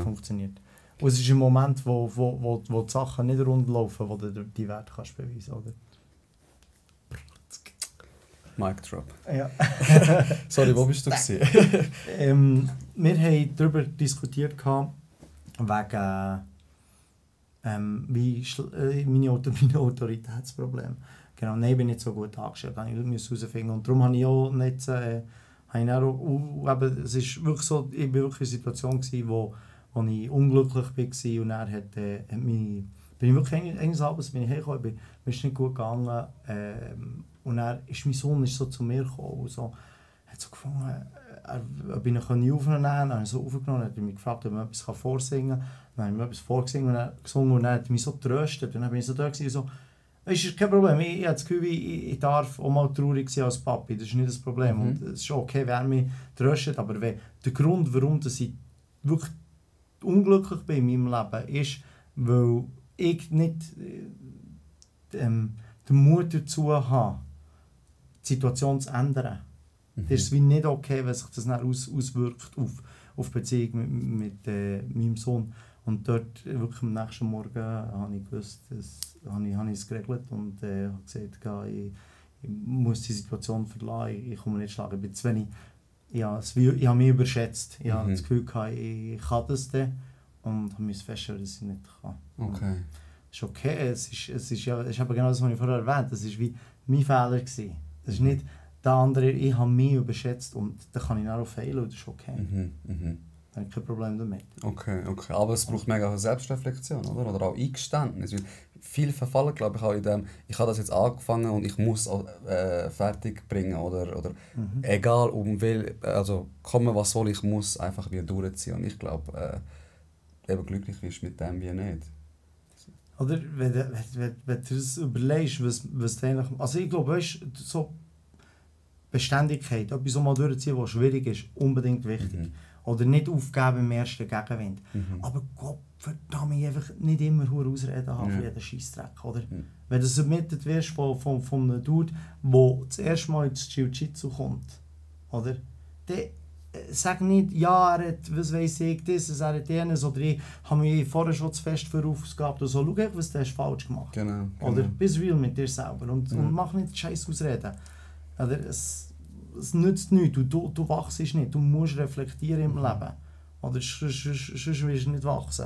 funktioniert. Und es ist ein Moment, wo die Sachen nicht rund laufen, wo du die Werte kannst beweisen, oder? Mic drop. Ja. Sorry, wo bist du gewesen? Wir haben darüber diskutiert, wegen meine Autoritätsprobleme. Genau, nein, ich bin nicht so gut angestellt, ich musste herausfinden. Und darum habe ich auch nicht... es ist wirklich so, ich war wirklich in einer Situation, wo ich unglücklich war und er bin ich wirklich eines Abends hergekommen, mir ist nicht gut gegangen und dann ist mein Sohn so zu mir gekommen und so, hat so gefunden, ob ich ihn aufnehmen kann. Dann habe ich so aufgenommen, hat mich gefragt, ob ich etwas vorsingen kann. Dann habe ich mir etwas vorgesungen und dann hat er mich so getröstet und dann bin ich so da und so, es ist kein Problem, ich habe das Gefühl, ich darf auch mal traurig sein als Papi, das ist nicht das Problem. Und es ist okay, wer mich tröstet, aber der Grund, warum ich wirklich unglücklich bin in meinem Leben, ist, weil ich nicht den Mut dazu habe, die Situation zu ändern. Das ist wie nicht okay, wenn sich das dann auswirkt auf die Beziehung mit meinem Sohn. Und dort, wirklich am nächsten Morgen, habe ich gewusst, habe ich es geregelt und habe gesagt, ich muss die Situation verlassen, ich komme nicht schlagen. Ich habe mich überschätzt. Ich habe das Gefühl, ich kann das dann und habe feststellen, dass ich nicht kann. Okay. ist okay, es ist aber genau das, was ich vorher erwähnt habe, das war wie mein Fehler gewesen. Das ist nicht der andere, ich habe mich überschätzt und da kann ich auch fehlen und das ist okay. Da habe ich kein Problem damit. Okay. Aber es braucht mega Selbstreflexion, oder auch Eingeständnis. Weil viele verfallen, glaube ich, auch in dem, ich habe das jetzt angefangen und ich muss auch, fertig bringen. Oder egal, also komme was soll, ich muss einfach wieder durchziehen. Und ich glaube, eben glücklich wirst du mit dem wie nicht. Oder wenn du das überlegst, was du eigentlich... Also ich glaube, weißt, so Beständigkeit, etwas so mal durchziehen, was schwierig ist, unbedingt wichtig. Oder nicht aufgeben im ersten Gegenwind. Aber Gott verdammt, einfach nicht immer Ausreden haben für jeden Scheissdreck. Oder? Wenn du submitted wirst von einem Dude, der das erste Mal ins Jiu-Jitsu kommt, oder? Dann sag nicht, ja, er hat, was weiss ich, dieses, er hat jenes, oder ich habe mich vorher schon zu fest für aufgegabt. So, schau, was du hast falsch gemacht. Genau. Oder bist real mit dir selber und mach nicht Scheiß Ausreden. Oder es nützt nichts, du wachst nicht, du musst reflektieren im Leben. Oder sonst wirst du nicht wachsen.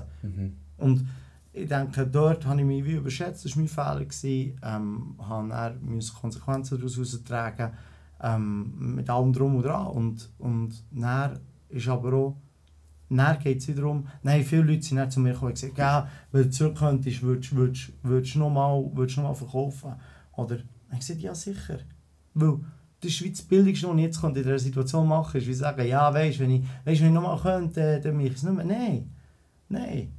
Und ich denke, dort habe ich mich wie überschätzt, das war mein Fehler. Habe Konsequenzen daraus tragen, mit allem drum und dran. Und dann ist aber auch, dann geht es wiederum, viele Leute sind zu mir gekommen und gesagt, ja, wenn du zurück könntest, würdest du noch mal verkaufen. Oder ich gesagt, ja sicher. Weil das ist wie das Billigste, was ich jetzt in dieser Situation machen kann, ist wie sagen, ja, wenn ich nochmal könnte, dann mache ich es nicht mehr. Nein.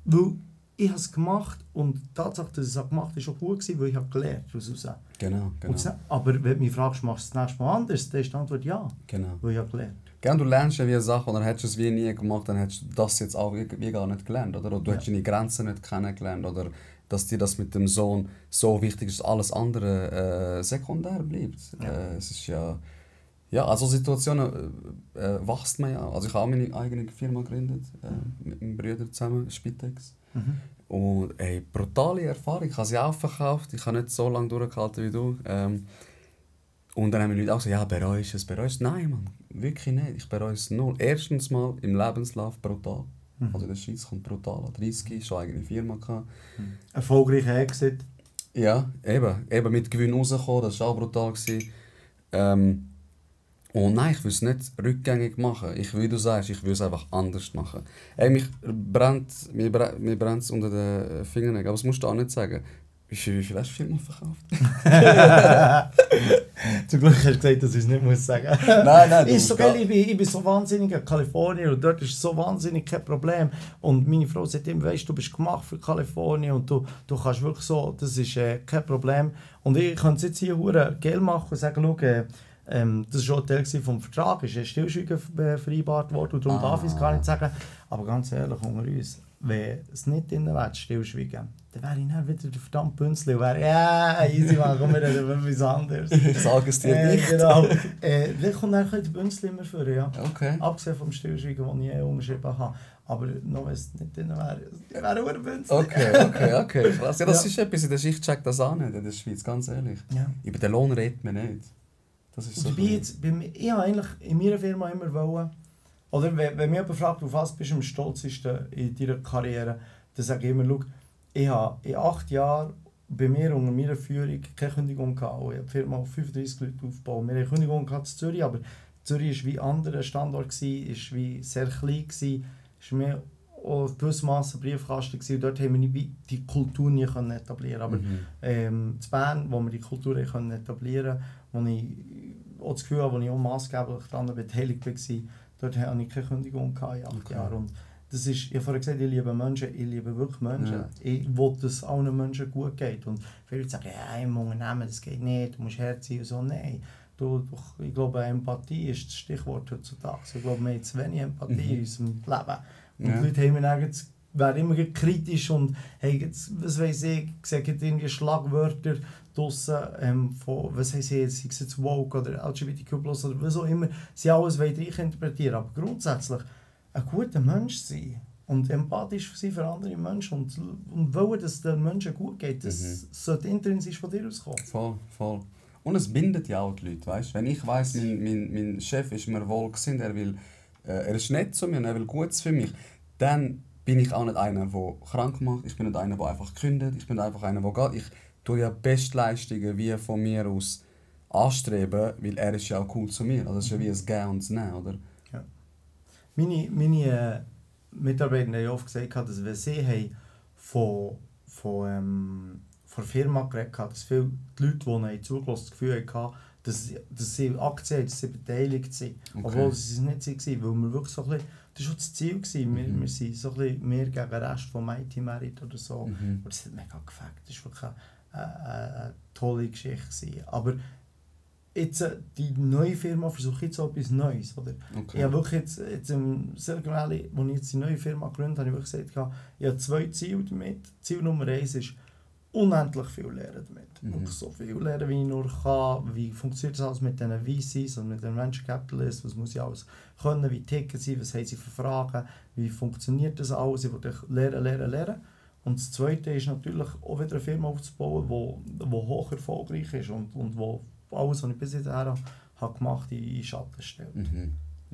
Weil ich habe es gemacht und die Tatsache, dass ich es gemacht habe, war schon gut, weil ich gelernt habe. Genau. Aber wenn du mich fragst, machst du das nächste Mal anders, dann ist die Antwort ja, weil ich habe gelernt. Gell, du lernst ja wie eine Sache und dann hättest du es wie nie gemacht, dann hättest du das jetzt auch wie gar nicht gelernt, oder? Oder du hättest deine Grenzen nicht kennengelernt, oder dass dir das mit dem Sohn so wichtig ist, dass alles andere sekundär bleibt. Es ist ja also Situationen wächst man ja. Also ich habe meine eigene Firma gegründet, mit meinem Bruder zusammen, Spitex. Und brutale Erfahrung, ich habe sie auch verkauft, ich habe nicht so lange durchgehalten wie du. Und dann haben die Leute auch gesagt, ja, bereust du es? Nein, Mann, wirklich nicht, ich bereue es null. Erstens mal im Lebenslauf brutal. Also in der Schweiz kommt brutal an 30, schon eigene Firma gehabt. Erfolgreicher Exit. Ja, eben mit Gewinn rausgekommen, das war auch brutal. Und nein, ich will es nicht rückgängig machen. Wie du sagst, ich will es einfach anders machen. Mir brennt es unter den Fingernägeln, aber das musst du auch nicht sagen. Wie viel hast du Firma verkauft? Zum Glück hast du gesagt, dass ich es nicht sagen muss. Nein, ist so geil, ich bin so wahnsinnig in Kalifornien und dort ist so wahnsinnig kein Problem. Und meine Frau sagt immer, weißt, du bist gemacht für Kalifornien und du kannst wirklich so, das ist kein Problem. Und ich kann es jetzt hier geil machen und sagen, schau, das war schon Teil vom Vertrag, es ist Stillschweigen vereinbart worden und darum darf ich es gar nicht sagen. Aber ganz ehrlich, unter uns, wenn es nicht drin wäre, Stillschweigen, dann wäre ich dann wieder der verdammte Bünzli und wäre, ja, easy, man, komm, wir reden über etwas anderes. Ich sage es dir nicht. Genau. Dann kommt dann der Bünzli immer vor, ja. Okay. Abgesehen vom Stillschweigen, das ich unterschrieben habe. Aber noch wenn es nicht drin wäre, wäre auch ein Bünzli. Okay. Krass. Ja, das ist etwas, in der Schicht checkt das auch nicht in der Schweiz, ganz ehrlich. Ja. Über den Lohn redet man nicht. Das ist so. Ich habe eigentlich in meiner Firma immer wollen, oder wenn mich jemand fragt, auf was bist du am stolzesten in deiner Karriere, dann sage ich immer, schau, ich habe in 8 Jahren bei mir unter meiner Führung keine Kündigung gehabt. Ich habe die Firma auf 35 Leute aufgebaut. Wir hatten Kündigung in Zürich, aber Zürich war wie ein anderer Standort, war wie sehr klein, war mehr gewissermaßen Briefkasten gewesen. Und dort haben wir nicht die Kultur nie etablieren. Aber in Bern, wo wir die Kultur etablieren konnten, wo ich auch das Gefühl habe, wo ich auch maßgeblich daran beteiligt war, dort hatte ich keine Kündigung in 8 Jahren. Und das ist, ich habe vorhin gesagt, ich liebe Menschen, ich liebe wirklich Menschen. Ja. Ich will, dass es allen Menschen gut geht. Und viele sagen, ja, im Unternehmen, das geht nicht, du musst Herz sein und so. Nein. Ich glaube, Empathie ist das Stichwort heutzutage. Ich glaube, wir haben zu wenig Empathie in unserem Leben. Und die Leute haben wären immer kritisch und haben, was weiss ich, sagen irgendwie Schlagwörter draussen von, was heisst jetzt, sei es jetzt woke oder LGBTQ+, oder was auch immer, sie alles interpretieren. Aber grundsätzlich ein guter Mensch sein und empathisch sein für andere Menschen und wollen, dass es den Menschen gut geht, das sollte intrinsisch von dir auskommen. Voll. Und es bindet ja auch die Leute, weißt? Wenn ich weiss, mein Chef ist mir wohlgesinnt, er ist nett zu mir und er will Gutes für mich, dann bin ich auch nicht einer, der krank macht. Ich bin nicht einer, der einfach kündet. Ich bin einfach einer, der geht. Ich tue ja Bestleistungen wie von mir aus anstreben, weil er ist ja auch cool zu mir. Also es ist ja wie ein Gehen und ein Nehmen, oder? Ja. Meine Mitarbeiter haben ja oft gesagt, dass wenn sie haben von der Firma geredet haben, dass viele die Leute, die ihnen zugelassen das Gefühl hatten, dass sie Aktien haben, dass sie beteiligt sind. Okay. Obwohl sie es nicht waren, weil wir wirklich so ein bisschen, das war schon das Ziel. Wir sind so ein bisschen mehr gegen den Rest vom IT-Merit oder so. Und das hat mega gefällt. Das war wirklich eine tolle Geschichte. Aber jetzt, die neue Firma versucht jetzt auch etwas Neues. Oder? Okay. Ich habe wirklich jetzt im Silicon Valley, als ich jetzt die neue Firma gegründet habe, habe ich wirklich gesagt, ich habe 2 Ziele damit. Ziel Nummer 1 ist, unendlich viel lernen damit. Wirklich so viel lernen, wie ich nur kann. Wie funktioniert das alles mit den VCs und mit den Venture Capitalists? Was muss ich alles können? Wie ticken sie? Was haben sie für Fragen? Wie funktioniert das alles? Ich will lernen. Und das Zweite ist natürlich auch wieder eine Firma aufzubauen, die hoch erfolgreich ist und wo alles, was ich bis jetzt habe gemacht habe, in Schatten stellt.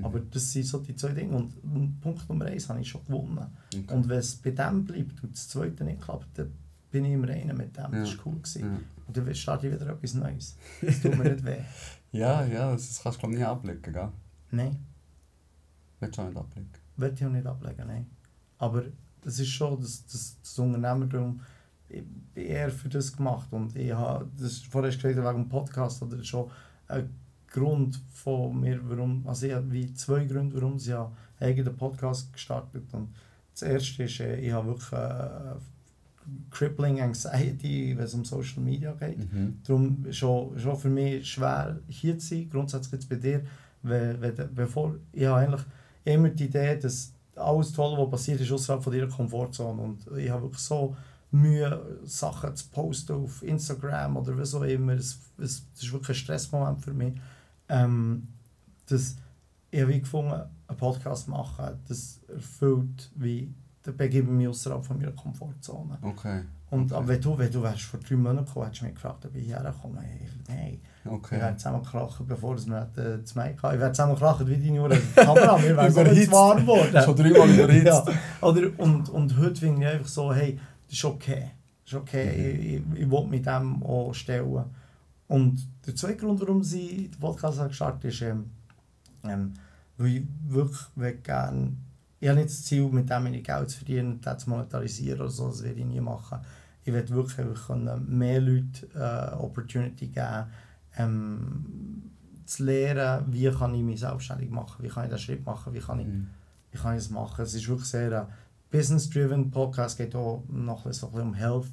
Aber das sind so die 2 Dinge. Und Punkt Nummer 1 habe ich schon gewonnen. Okay. Und wenn es bei dem bleibt und das Zweite nicht klappt, dann bin ich im Reinen mit dem. Das war cool. Und dann starte ich wieder etwas Neues. Das tut mir nicht weh. Ja, das kannst du glaube ich nicht ablegen, gell? Nein. Willst du auch nicht ablegen? Will ich auch nicht ablegen, nein. Aber das ist schon das Unternehmertum, ich bin eher für das gemacht. Und ich habe, das vorher gesagt, wegen dem Podcast, oder schon ein Grund von mir, warum, also ich habe wie 2 Gründe, warum ich einen eigenen Podcast gestartet habe. Und das erste ist, ich habe wirklich crippling Anxiety, wenn es um Social Media geht. Darum schon für mich schwer hier zu sein, grundsätzlich jetzt bei dir, bevor ich habe eigentlich immer die Idee, dass alles Tolle, was passiert, ist außerhalb von deiner Komfortzone. Und ich habe wirklich so Mühe, Sachen zu posten auf Instagram oder was auch immer. Das ist wirklich ein Stressmoment für mich. Ich habe gefunden, einen Podcast machen, das erfüllt wie, da begebe ich mich außerhalb von meiner Komfortzone. Okay. Und aber wenn du wärst vor 3 Monaten gekommen, hättest du mich gefragt, ob ich hierher komme. Nein. Okay. Wir werden zusammen krachen, bevor wir das Mic hatten. Ich werde zusammen krachen wie deine Uhr Kamera. Wir werden so nicht warm geworden. Schon 3-mal überhitzt. Ja. Und heute finde ich einfach so, hey, das ist okay. Das ist okay. Ich will mit dem auch stellen. Und der zweite Grund, warum sie den Podcast gestartet ist, weil ich wirklich gerne, ich habe nicht das Ziel, mit dem Geld zu verdienen, das zu monetarisieren oder so, das werde ich nie machen. Ich will wirklich mehr Leuten Opportunity geben, zu lernen, wie kann ich mich selbstständig machen, wie kann ich den Schritt machen, wie kann ich es machen. Es ist wirklich sehr ein business-driven Podcast, geht auch noch so ein bisschen um Health.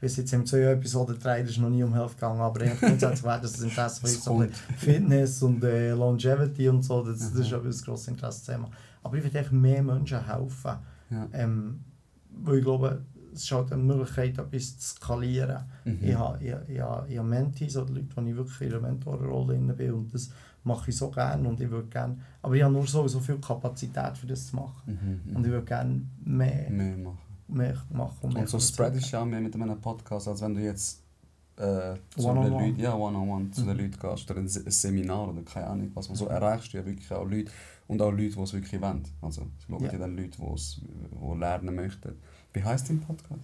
Bis jetzt haben wir 2 Episoden gedreht, ist noch nie um Health gegangen, aber grundsätzlich wäre das Interesse von so Fitness und Longevity und so, das ist ein grosses Interessethema. Aber ich will echt mehr Menschen helfen, weil ich glaube, es ist halt eine Möglichkeit, etwas zu skalieren. Ich habe Mentees oder Leute, die ich wirklich in einer Mentorenrolle bin und das mache ich so gerne und ich würde gerne, aber ich habe nur so viel Kapazität für das zu machen und ich würde gerne mehr machen. Und so spreadest du auch mehr mit einem Podcast, als wenn du jetzt zu den Leuten, one-on-one zu den Leuten gehst oder ein Seminar oder keine Ahnung was. So erreichst du ja wirklich auch Leute und auch Leute, die es wirklich wollen. Also es schauen ja dann Leute, die lernen möchten. Wie heisst dein Podcast?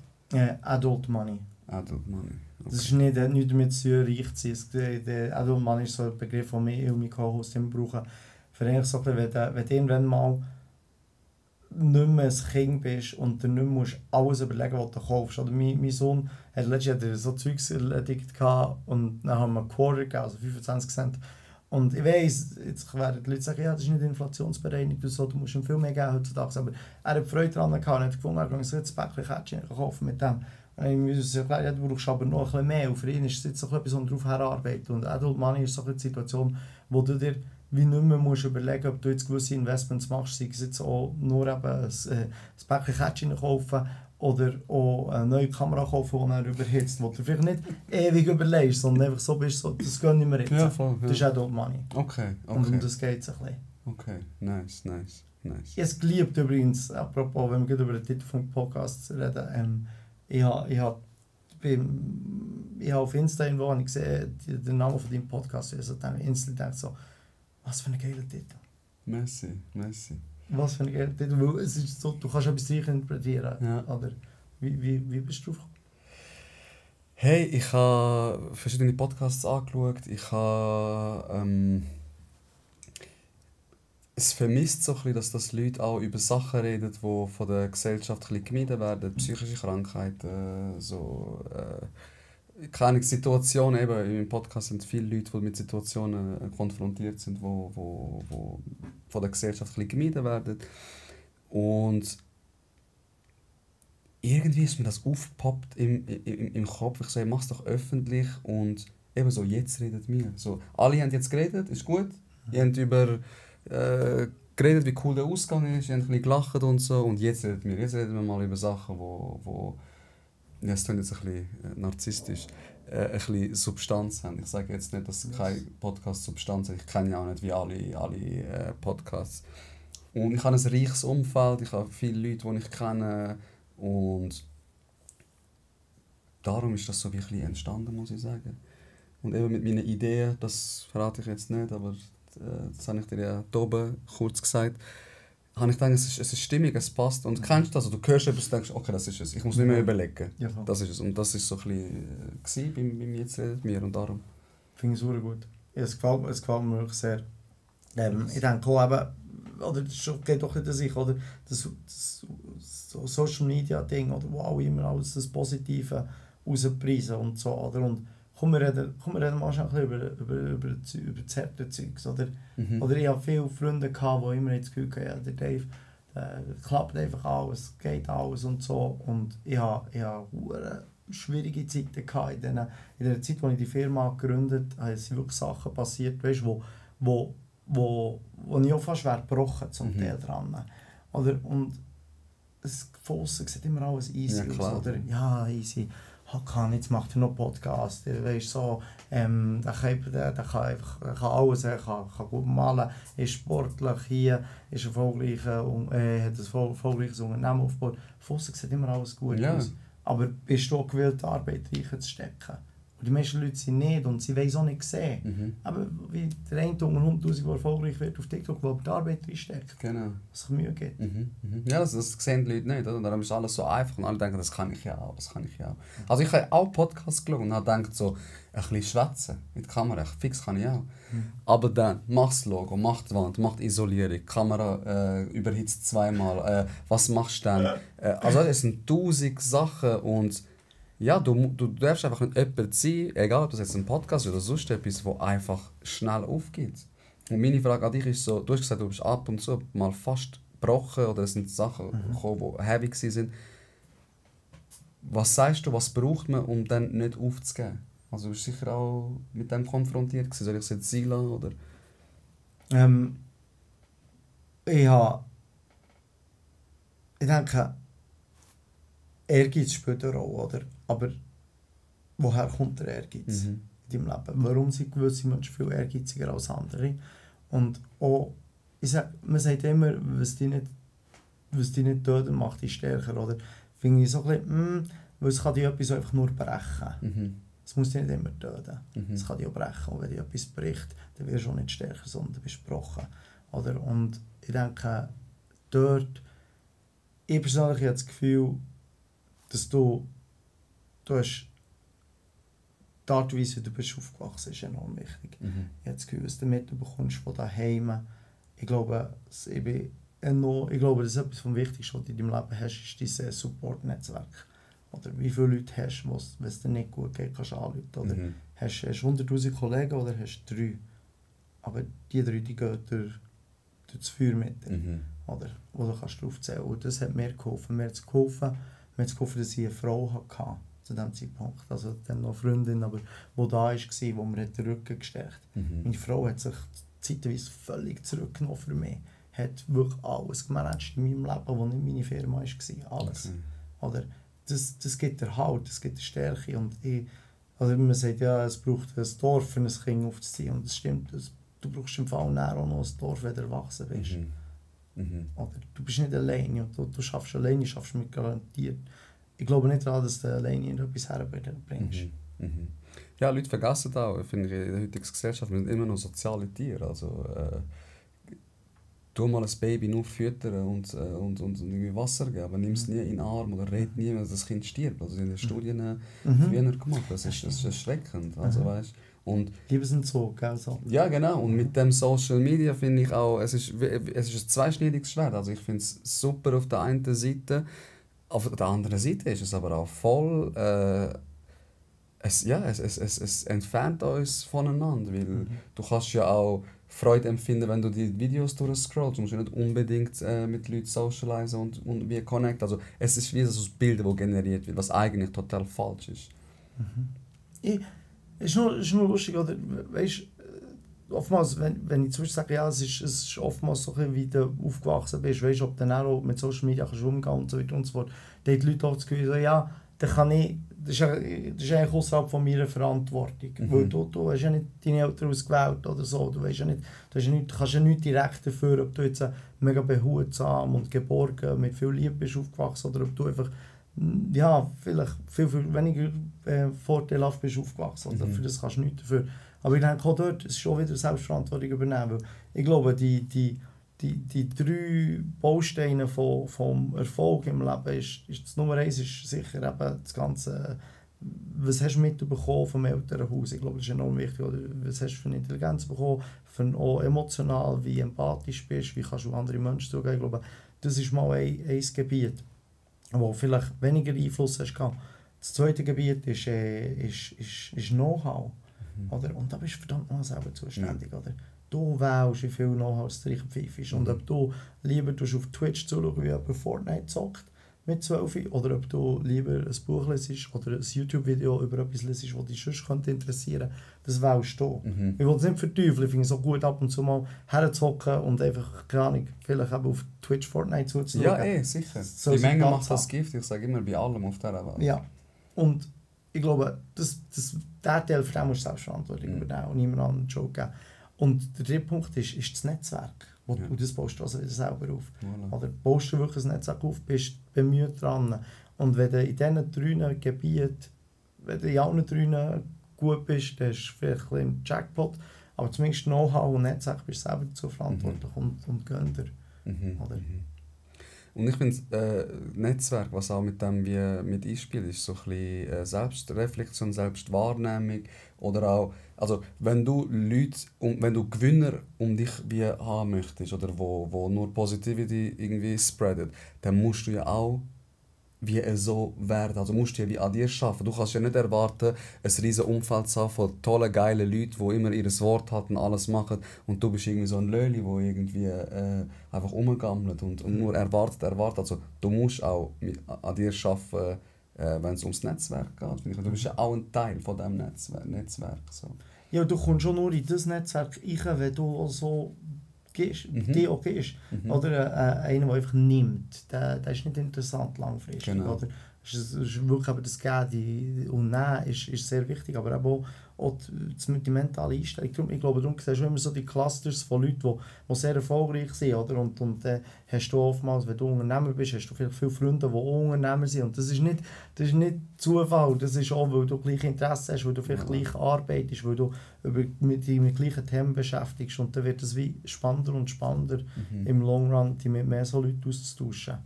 Adult Money. Adult Money. Okay. Das ist nicht damit zu reich zu sein. Der Adult Money ist so ein Begriff, den wir und mein Co-Host brauchen. Für eigentlich so, wenn du irgendwann mal nicht mehr ein Kind bist und du nicht mehr alles überlegen, was du kaufst. Oder mein Sohn hat letztes Jahr so Zeugs erledigt und dann haben wir einen Quarter gegeben, also 25 Cent. Und ich weiss, jetzt werden die Leute sagen, ja, das ist nicht inflationsbereinigt, du musst ihm viel mehr geben heutzutage. Aber er hat Freude daran gehabt und hat gefunden, er kann sich jetzt ein Päckchen Kätzchen kaufen mit dem. Und ich muss erklären, ja, du brauchst aber noch ein bisschen mehr. Und für ihn ist es jetzt so etwas, wo darauf herarbeitet. Und Adult Money ist so eine Situation, wo du dir wie nicht mehr musst überlegen, ob du jetzt gewisse Investments machst, sei es jetzt auch nur eben ein Päckchen Kätzchen kaufen oder auch eine neue Kamera kaufen, die dann überhitzt, wo du vielleicht nicht ewig überlegst, sondern einfach so bist, so, das gönne ich mir jetzt. Ja, voll, ja. Das ist Adult Money. Okay. Und um das geht es ein bisschen. Okay, nice. Ich habe es geliebt übrigens, apropos, wenn wir über den Titel des Podcasts reden, ich habe auf Insta irgendwo gesehen, den Namen von deinem Podcast, also dann instantly gedacht so, was für ein geiler Titel. Merci. Was für ein Ehrentitel? Weil es ist so, du kannst etwas sicher interpretieren. Ja. Oder wie bist du drauf gekommen? Hey, ich habe verschiedene Podcasts angeschaut. Ich habe es vermisst so ein bisschen, dass Leute auch über Sachen reden, die von der Gesellschaft ein bisschen gemieden werden. Psychische Krankheiten, keine Situationen. Eben, im Podcast sind viele Leute, die mit Situationen konfrontiert sind, die von der Gesellschaft ein bisschen gemieden werden. Und irgendwie ist mir das aufgepoppt im Kopf. Ich so, mach's doch öffentlich und eben so, jetzt redet wir. So, alle haben jetzt geredet, ist gut. Ihr habt über geredet, wie cool der Ausgang ist, ihr habt ein bisschen gelacht und so. Und jetzt reden wir. Jetzt reden wir mal über Sachen, wo ja, es klingt jetzt ein bisschen narzisstisch, ein bisschen Substanz haben. Ich sage jetzt nicht, dass kein Podcast Substanz hat. Ich kenne ja auch nicht wie alle Podcasts. Und ich habe ein reiches Umfeld, ich habe viele Leute, die ich kenne. Und darum ist das so wirklich entstanden, muss ich sagen. Und eben mit meinen Ideen, das verrate ich jetzt nicht, aber das habe ich dir ja hier oben kurz gesagt, habe ich gedacht, es ist stimmig, es passt. Und kennst du das? Also, du hörst etwas und denkst, okay, das ist es. Ich muss nicht mehr überlegen. Ja, das ist es. Und das war so ein bisschen beim «Jetzt redet mir» und darum. Finde ich super gut. Ja, es gefällt mir wirklich sehr. Ich denke auch eben, oder das geht doch nicht an sich, oder? Das so Social Media Ding, oder wo alle immer alles das Positive rauspreisen und so, oder? Und wir reden mal schnell über das harte Zeugs, oder? Oder ich habe viele Freunde gehabt, die immer das Gefühl hatten, ja, der Dave, klappt einfach alles, geht alles und so. Und ich habe schwierige Zeiten gehabt. In der Zeit, als ich die Firma gegründet habe, sind wirklich Sachen passiert, weißt, wo ich auch fast gebrochen zum Teil dran. Oder? Und es von aussen sieht immer alles easy aus. Oder? Ja, easy. Jetzt macht er noch Podcast. Weißt, so, der kann alles, er kann gut malen, ist sportlich hier, ist erfolgreich, hat ein erfolgreiches Unternehmen aufgebaut. Von aussen sieht immer alles gut aus. Aber bist du auch gewillt, die Arbeit reinzustecken? Und die meisten Leute sind nicht und sie wollen es auch nicht sehen. Aber wie der eine unter 100'000, der erfolgreich wird auf TikTok, der die Arbeit reinsteckt, was sich Mühe gibt. Ja, das sehen die Leute nicht. Oder? Darum ist alles so einfach und alle denken, das kann ich ja auch. Also ich habe auch Podcasts geschaut und habe gedacht, so, ein bisschen schwätzen mit der Kamera, fix kann ich auch. Aber dann, mach das Logo, mach die Wand, mach die Isolierung, die Kamera überhitzt zweimal, was machst du dann? Also es sind 1000 Sachen und ja, du darfst einfach nicht jemand sein, egal ob das jetzt ein Podcast oder sonst etwas, der einfach schnell aufgeht. Und meine Frage an dich ist so, du hast gesagt, du bist ab und zu mal fast gebrochen oder es sind Sachen gekommen, die heavy waren. Was sagst du, was braucht man, um dann nicht aufzugeben? Also du bist sicher auch mit dem konfrontiert gewesen. Soll ich es jetzt sein lassen, oder? Ich denke, Ehrgeiz spielt eine Rolle, oder? Aber woher kommt der Ehrgeiz in deinem Leben? Warum sind gewisse Menschen viel ehrgeiziger als andere? Und auch, man sagt immer, was dich nicht tötet, macht dich stärker, oder? Finde ich so ein bisschen, weil es kann dich etwas einfach nur brechen. Es muss dich nicht immer töten. Es kann dich auch brechen. Und wenn dich etwas bricht, dann wirst du auch nicht stärker, sondern du bist gebrochen. Oder? Und ich denke, ich persönlich habe das Gefühl, dass du hast die Art und Weise, wie du bist aufgewachsen, ist enorm wichtig. Ich habe das Gefühl, was du mitbekommst von daheim. Ich glaube, das ist etwas vom Wichtigsten, was du in deinem Leben hast, ist dein Support-Netzwerk. Oder wie viele Leute hast du, wenn es dir nicht gut geht, kannst du anrufen. Oder hast du 100'000 Kollegen oder hast du 3? Aber die 3 die gehen durch das Feuer mit dir. Oder? Wo du kannst drauf zählen. Und das hat mir geholfen. Mir hat es geholfen, dass ich eine Frau hatte zu diesem Zeitpunkt. Also dann noch eine Freundin, aber die da war, die mir den Rücken gestärkt hat. Meine Frau hat sich zeitweise völlig zurückgenommen für mich. Hat wirklich alles gemanagt in meinem Leben, das nicht meine Firma war. Alles. Oder? Das gibt dir Halt, das gibt dir Stärke. Und man sagt ja, es braucht ein Dorf, für ein Kind aufzuziehen. Und das stimmt, du brauchst im Fall auch noch ein Dorf, wenn du erwachsen bist. Oder du bist nicht alleine und du schaffst alleine, schaffst mit garantiert. Ich glaube nicht daran, dass du alleine etwas herbringst. Ja, Leute vergessen auch, finde ich, in der heutigen Gesellschaft, wir sind immer noch soziale Tiere. Also, tu mal ein Baby nur füttern und irgendwie Wasser geben, aber nimm es nie in den Arm oder red nie, wenn das Kind stirbt. Also in den Studien früher gemacht, das ist erschreckend. Also, weißt, und Liebesentzug, gell, so. ja, genau. Und mit dem Social Media finde ich auch, es ist ein zweischneidiges Schwert. Also ich finde es super auf der einen Seite, auf der anderen Seite ist es aber auch voll... Es entfernt uns voneinander, weil du kannst ja auch Freude empfinden, wenn du die Videos durchscrollst. Du musst ja nicht unbedingt mit Leuten socialisen und wie connect. Also es ist wie so ein Bild, das generiert wird, was eigentlich total falsch ist. Es ist nur lustig, oder? Weißt, oftmals, wenn ich zum Beispiel sage, ja, es ist oftmals so, wie du aufgewachsen bist, weißt, ob du dann auch mit Social Media kannst umgehen und so weiter und so fort. Dann haben die Leute auch das Gefühl, so, ja, dann kann ich, das ist eigentlich außerhalb von meiner Verantwortung. Weil du hast ja nicht deine Eltern ausgewählt oder so. Du weißt ja nicht, du kannst ja nicht direkt dafür, ob du jetzt mega behutsam und geborgen mit viel Liebe bist aufgewachsen oder ob du einfach ja, vielleicht viel weniger vorteilhaft bist aufgewachsen. Also für das kannst du nichts dafür. Aber ich denke auch dort ist schon wieder Selbstverantwortung übernehmen. Weil ich glaube, die 3 Bausteine vom Erfolg im Leben ist das Nummer 1 ist sicher eben das Ganze, was hast du mitbekommen vom Elternhaus. Ich glaube, das ist enorm wichtig. Oder was hast du für eine Intelligenz bekommen, auch emotional, wie empathisch bist, wie kannst du andere Menschen zugehen. Ich glaube, das ist mal ein Gebiet, wo vielleicht weniger Einfluss hast gehabt. Das zweite Gebiet ist Know-how. Oder? Und da bist du verdammt noch selber zuständig. Oder? Du wählst, wie viel Know-how es dir pfeifst. Und ob du lieber auf Twitch zuschauen, wie jemand Fortnite zockt mit 12, oder ob du lieber ein Buch liest oder ein YouTube-Video über etwas liest, das dich sonst könnte interessieren, das wählst du. Ich will es nicht verteufeln, ich finde es auch gut, ab und zu mal herzocken und einfach, keine Ahnung, vielleicht eben auf Twitch Fortnite zuzuschauen. Ja, sicher. So die Menge macht das Gift, ich sage immer, bei allem auf dieser Welt. Ja, und ich glaube, der Teil für den musst du Selbstverantwortung übernehmen und niemand anderen Joke geben. Und der dritte Punkt ist das Netzwerk. Und das baust du also wieder selber auf. Oder baust du wirklich ein Netzwerk auf, bist bemüht dran. Und wenn du in diesen 3 Gebieten, wenn du in allen 3 gut bist, dann ist vielleicht ein bisschen im Jackpot. Aber zumindest Know-how und Netzwerk bist du selber dazu verantwortlich und Gönner. Oder? Und ich finde, Netzwerk, was auch mit dem wie mit einspielt, ist so ein bisschen Selbstreflexion, Selbstwahrnehmung oder auch, also wenn du Leute, wenn du Gewinner um dich wie haben möchtest oder wo nur Positivity irgendwie spreadet, dann musst du ja auch wie so werden, also musst du ja wie an dir arbeiten. Du kannst ja nicht erwarten, ein riesen Umfeld zu haben von tollen, geilen Leuten, die immer ihr Wort hatten, alles machen und du bist irgendwie so ein Löli, der irgendwie einfach rumgammelt und nur erwartet. Also du musst auch an dir arbeiten, wenn es ums Netzwerk geht. Du bist ja auch ein Teil von diesem Netzwerk. So. Ja, du kommst schon nur in das Netzwerk rein, wenn du auch so gehst, die auch gehst. Oder einer, der einfach nimmt, der ist nicht interessant langfristig. Genau. Oder? Es ist wirklich aber das Geben und Nehmen ist sehr wichtig, aber auch die mentale Einstellung. Ich glaube, darum siehst du immer so die Clusters von Leuten, die sehr erfolgreich sind. Oder? Und hast du oftmals, wenn du Unternehmer bist, hast du vielleicht viele Freunde, die auch Unternehmer sind. Und das ist nicht Zufall, das ist auch, weil du gleiche Interessen hast, weil du vielleicht gleich arbeitest, weil du mit gleichen Themen beschäftigst. Und dann wird es wie spannender und spannender im Long Run, die mit mehr so Leuten auszutauschen.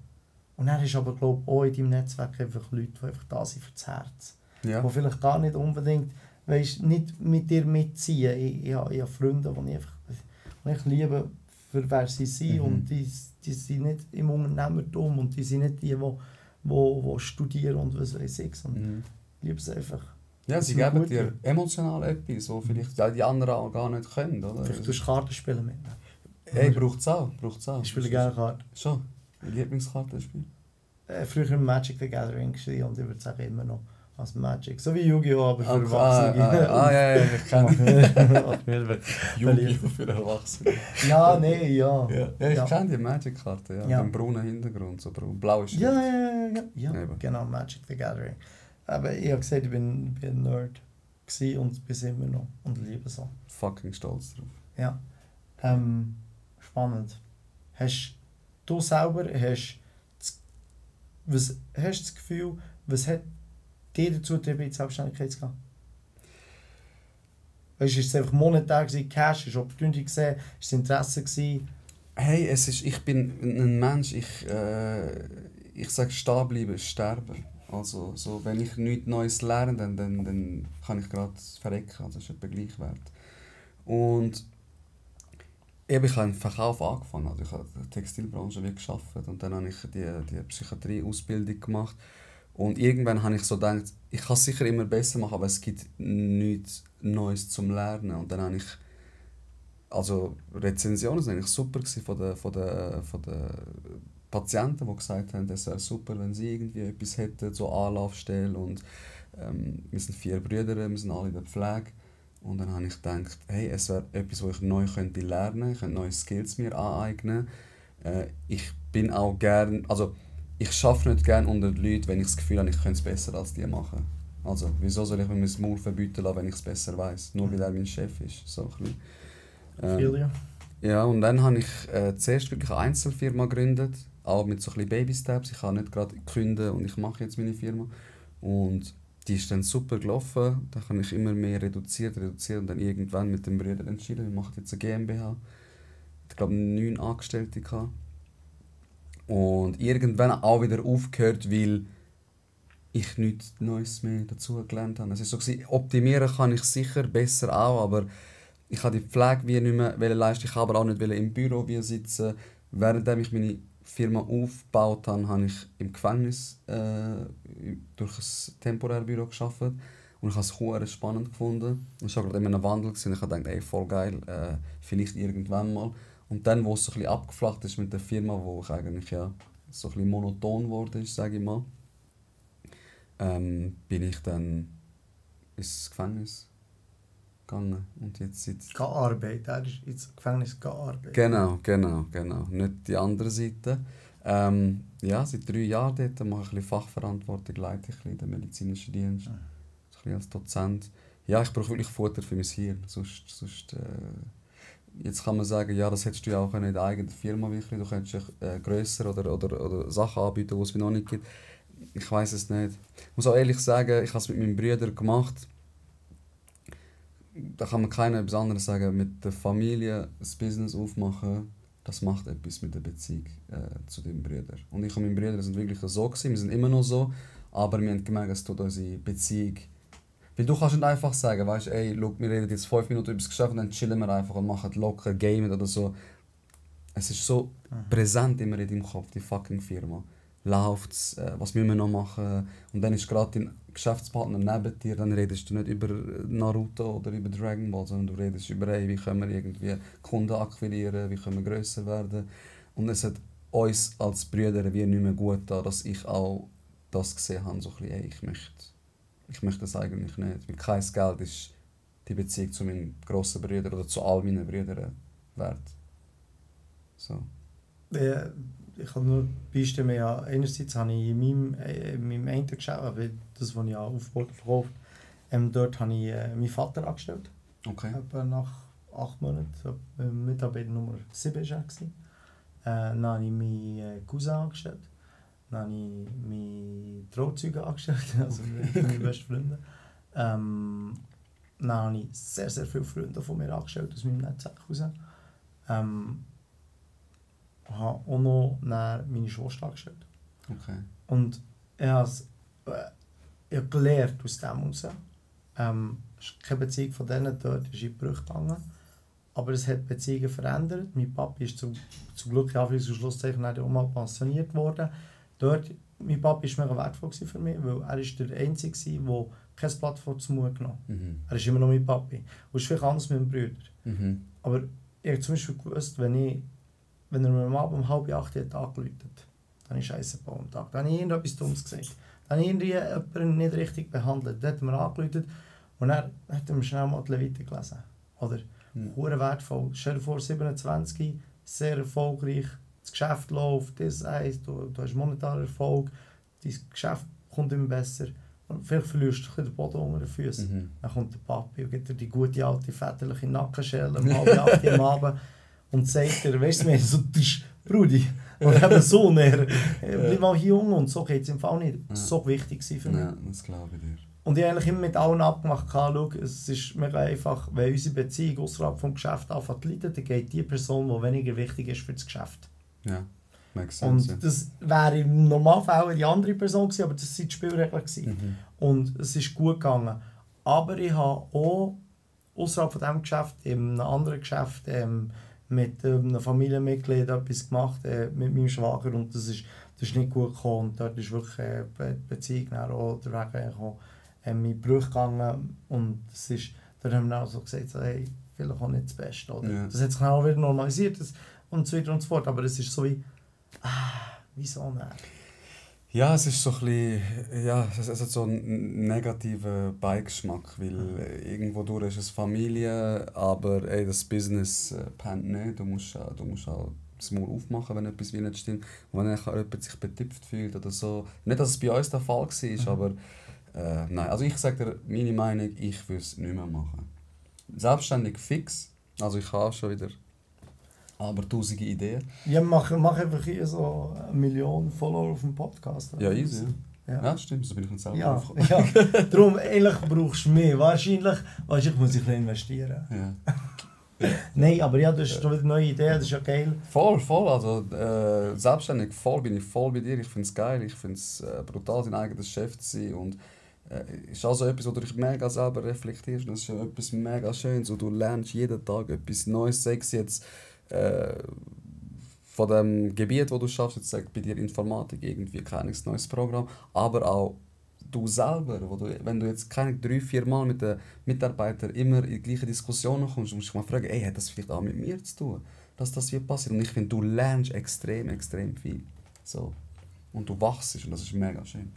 Und dann ist aber, glaube ich, auch in deinem Netzwerk einfach Leute, die einfach da sind für das Herz. Ja. Die vielleicht gar nicht unbedingt, weißt, nicht mit dir mitziehen. Ich habe Freunde, die ich liebe, für wer sie sind. Und die sind nicht im Unternehmertum und die sind nicht die studieren und was weiß ich. Und ich liebe es einfach. Ja, sie geben dir emotional etwas, was vielleicht die anderen auch gar nicht können. Oder? Vielleicht tust du Karten spielen mit mir. Hey, braucht es auch. Ich spiele gerne Karten. Schon? Lieblingskartenspiel? Früher im Magic the Gathering und ich würde sagen immer noch als Magic. So wie Yu-Gi-Oh! Aber für Erwachsene. Ja, ich kenne Yu-Gi-Oh! für Erwachsene. Ja, nee, ja. Ich kenne die Magic-Karte, ja. Mit dem braunen Hintergrund, so blau ist Ja, genau, Magic the Gathering. Aber ich habe gesagt, ich bin ein Nerd und bis immer noch und liebe so. Fucking stolz drauf. Ja. Spannend. Du selber hast das Gefühl, was hat dir dazu getrieben, in die Selbstständigkeit zu gehen? Weißt du, ist es einfach monetär gewesen, Cash, ist Opportunity gesehen, ist es Interesse gewesen? Hey, ich bin ein Mensch, ich sage, stehen bleiben ist sterben. Also, so, wenn ich nichts Neues lerne, dann kann ich gerade verrecken, also ist etwa gleich wert. Und eben, ich habe im Verkauf angefangen, also ich habe in der Textilbranche gearbeitet und dann habe ich die Psychiatrie-Ausbildung gemacht. Und irgendwann habe ich so gedacht, ich kann es sicher immer besser machen, aber es gibt nichts Neues zum Lernen. Und dann habe ich, also Rezensionen waren eigentlich super von den Patienten, die gesagt haben, es wäre super, wenn sie irgendwie etwas hätten, so Anlaufstelle. Und wir sind 4 Brüder, wir sind alle in der Pflege. Und dann habe ich gedacht, hey, es wäre etwas, was ich neu könnte lernen, ich könnte neue Skills mir aneignen. Ich bin auch gern, also ich arbeite nicht gerne unter den Leuten, wenn ich das Gefühl habe, ich könnte es besser als die machen. Also, wieso soll ich mir mein Maul verbieten lassen, wenn ich es besser weiss? Nur weil er mein Chef ist. So ein bisschen. Ja, und dann habe ich zuerst wirklich eine Einzelfirma gegründet, auch mit so ein bisschen Baby-Steps. Ich habe nicht gerade gekündigt und ich mache jetzt meine Firma. Und die ist dann super gelaufen. Dann habe ich immer mehr reduziert und dann irgendwann mit den Brüdern entschieden, wir machen jetzt eine GmbH. Ich glaube 9 Angestellte gehabt. Und irgendwann auch wieder aufgehört, weil ich nichts Neues mehr dazu gelernt habe. Es war so, optimieren kann ich sicher, besser auch, aber ich habe die Pflege wie nicht mehr leisten. Ich habe aber auch nicht im Büro sitzen. Während ich meine Firma aufgebaut habe, habe ich im Gefängnis durch ein temporäres Büro gearbeitet. Und ich habe es sehr spannend gefunden. Ich war gerade in einem Wandel und ich habe gedacht, ey, voll geil, vielleicht irgendwann mal. Und dann, wo es so ein bisschen abgeflacht ist mit der Firma, wo ich eigentlich ja so ein bisschen monoton geworden ist, sage ich mal, bin ich dann ins Gefängnis gegangen. Und jetzt seit... Gearbeitet, er ist ins Gefängnis gearbeitet. Genau. Nicht die andere Seite. Ja, seit 3 Jahren dort mache ich ein bisschen Fachverantwortung, leite ich ein bisschen den medizinischen Dienst. So ein bisschen als Dozent. Ja, ich brauche wirklich Futter für mein Hirn. Sonst jetzt kann man sagen, ja, das hättest du ja auch in der eigenen Firma wirklich. Du könntest grösser oder Sachen anbieten, die es noch nicht gibt. Ich weiß es nicht. Ich muss auch ehrlich sagen, ich habe es mit meinen Brüdern gemacht. Da kann man keiner etwas anderes sagen. Mit der Familie das Business aufmachen, das macht etwas mit der Beziehung zu den Brüdern. Und ich und meine Brüder sind wirklich so gewesen. Wir sind immer noch so, aber wir haben gemerkt, es tut unsere Beziehung. Weil du kannst nicht einfach sagen, weißt, ey, look, wir reden jetzt 5 Minuten über das Geschäft und dann chillen wir einfach und machen locker, gamen oder so. Es ist so präsent immer in deinem Kopf, die fucking Firma. Läuft's, was müssen wir noch machen? Und dann ist gerade dein Geschäftspartner neben dir, dann redest du nicht über Naruto oder über Dragon Ball, sondern du redest über, hey, wie können wir irgendwie Kunden akquirieren, wie können wir grösser werden. Und es hat uns als Brüder wie nicht mehr gut getan, dass ich auch das gesehen habe, so ein bisschen, ey, ich möchte das eigentlich nicht, weil kein Geld ist die Beziehung zu meinen grossen Brüdern oder zu all meinen Brüdern wert. So. Ja, ich kann nur beistimmen, ja, einerseits habe ich in meinem einen Geschäft, das, was ich aufgebaut und verkauft, dort habe ich meinen Vater angestellt. Okay. Etwa nach 8 Monaten, so, Mitarbeiter Nummer 7 war er. Dann habe ich meinen Cousin angestellt. Dann habe ich meinen Trauzeugen angestellt, also meine besten Freunde. Dann habe ich sehr, sehr viele Freunde von mir angestellt aus meinem Netzwerk raus. Ich habe auch noch meine Schwester angestellt. Okay. Und ich habe gelernt aus dem heraus. Keine Beziehung von denen dort ist in die Brüche gegangen. Aber es hat Beziehungen verändert. Mein Papi ist zum Glück in Schlusszeichen auch mal pensioniert worden. Dort, mein Papi war mega wertvoll für mich, weil er ist der Einzige war, der kein Blatt vor den Mund genommen hat. Er ist immer noch mein Papi. Und es ist vielleicht anders mit meinem Bruder. Aber ich habe zum Beispiel gewusst, wenn er mir am Abend um 7:30 angerufen hat, dann habe ich Scheiße gebaut am Tag. Dann habe ich irgendetwas Dummes gesagt. Dann habe ich jemanden nicht richtig behandelt. Dann hat er mir angerufen und dann hat er mir schnell mal die Levite gelesen. Oder? Hure wertvoll. Stell dir vor, 27, sehr erfolgreich, das Geschäft läuft, das heisst, du hast monetaren Erfolg, dein Geschäft kommt immer besser. Und vielleicht verlierst du den Boden unter den Füßen. Dann kommt der Papi und gibt dir die gute alte väterliche Nackenschelle um 7:30 am Abend und sagt dir, weißt du, so, Brudi, und eben so näher, bleib mal hier jung und so geht es im Fall nicht. So wichtig für mich. Ja, das glaube ich dir. Und ich habe eigentlich immer mit allen abgemacht, schau, es ist mega einfach, wenn unsere Beziehung außerhalb des Geschäfts anfängt zu leiden, dann geht die Person, die weniger wichtig ist für das Geschäft. Ja, makes sense. Und das wäre im Normalfall die andere Person gewesen, aber das waren die Spielregeln gewesen. Und es ist gut gegangen. Aber ich habe auch außerhalb von diesem Geschäft, in einem anderen Geschäft, mit einem Familienmitglied etwas gemacht, mit meinem Schwager, und das ist nicht gut gekommen. Und dort ist wirklich die Beziehung auch der Weg gekommen, in die Brüche gegangen. Und das ist, da haben wir dann auch so gesagt, so, hey, vielleicht auch nicht das Beste. Oder? Ja. Das hat sich dann auch wieder normalisiert und so weiter und so fort. Aber es ist so wie, wieso nicht? Ja, es ist so ein bisschen, ja, es hat so einen negativen Beigeschmack, weil irgendwo durch ist es Familie, aber ey, das Business pennt nicht. Du musst auch das Maul aufmachen, wenn etwas wie nicht stimmt. Und wenn jemand sich betippt fühlt oder so. Nicht, dass es bei uns der Fall war, aber nein. Also ich sage dir meine Meinung, ich würde es nicht mehr machen. Selbstständig fix, also ich habe schon wieder aber tausende Ideen. Ja, mach einfach hier so 1 Million Follower auf dem Podcast. Ja, easy. Ja. Ja, stimmt, so bin ich nicht selber Ja, drauf gekommen. ja. Darum, eigentlich brauchst du mehr. Wahrscheinlich muss ich ein bisschen investieren. Ja. Nein, aber ja, du hast schon wieder neue Ideen, das ist ja geil. Voll, also selbstständig bin ich voll bei dir. Ich finde es geil, ich finde es brutal, dein eigenes Chef zu sein. Und ist also etwas, wo du dich mega selber reflektierst. Und das ist ja etwas mega Schönes und du lernst jeden Tag etwas Neues. Sei es jetzt von dem Gebiet, wo du schaffst, jetzt sagt bei dir Informatik irgendwie kein neues Programm, aber auch du selber, wenn du jetzt keine 3-4 Mal mit den Mitarbeitern immer in die gleichen Diskussionen kommst, musst du dich mal fragen, ey, hat das vielleicht auch mit mir zu tun, dass das wie passiert? Und ich finde, du lernst extrem viel. So. Und du wachst und das ist mega schön.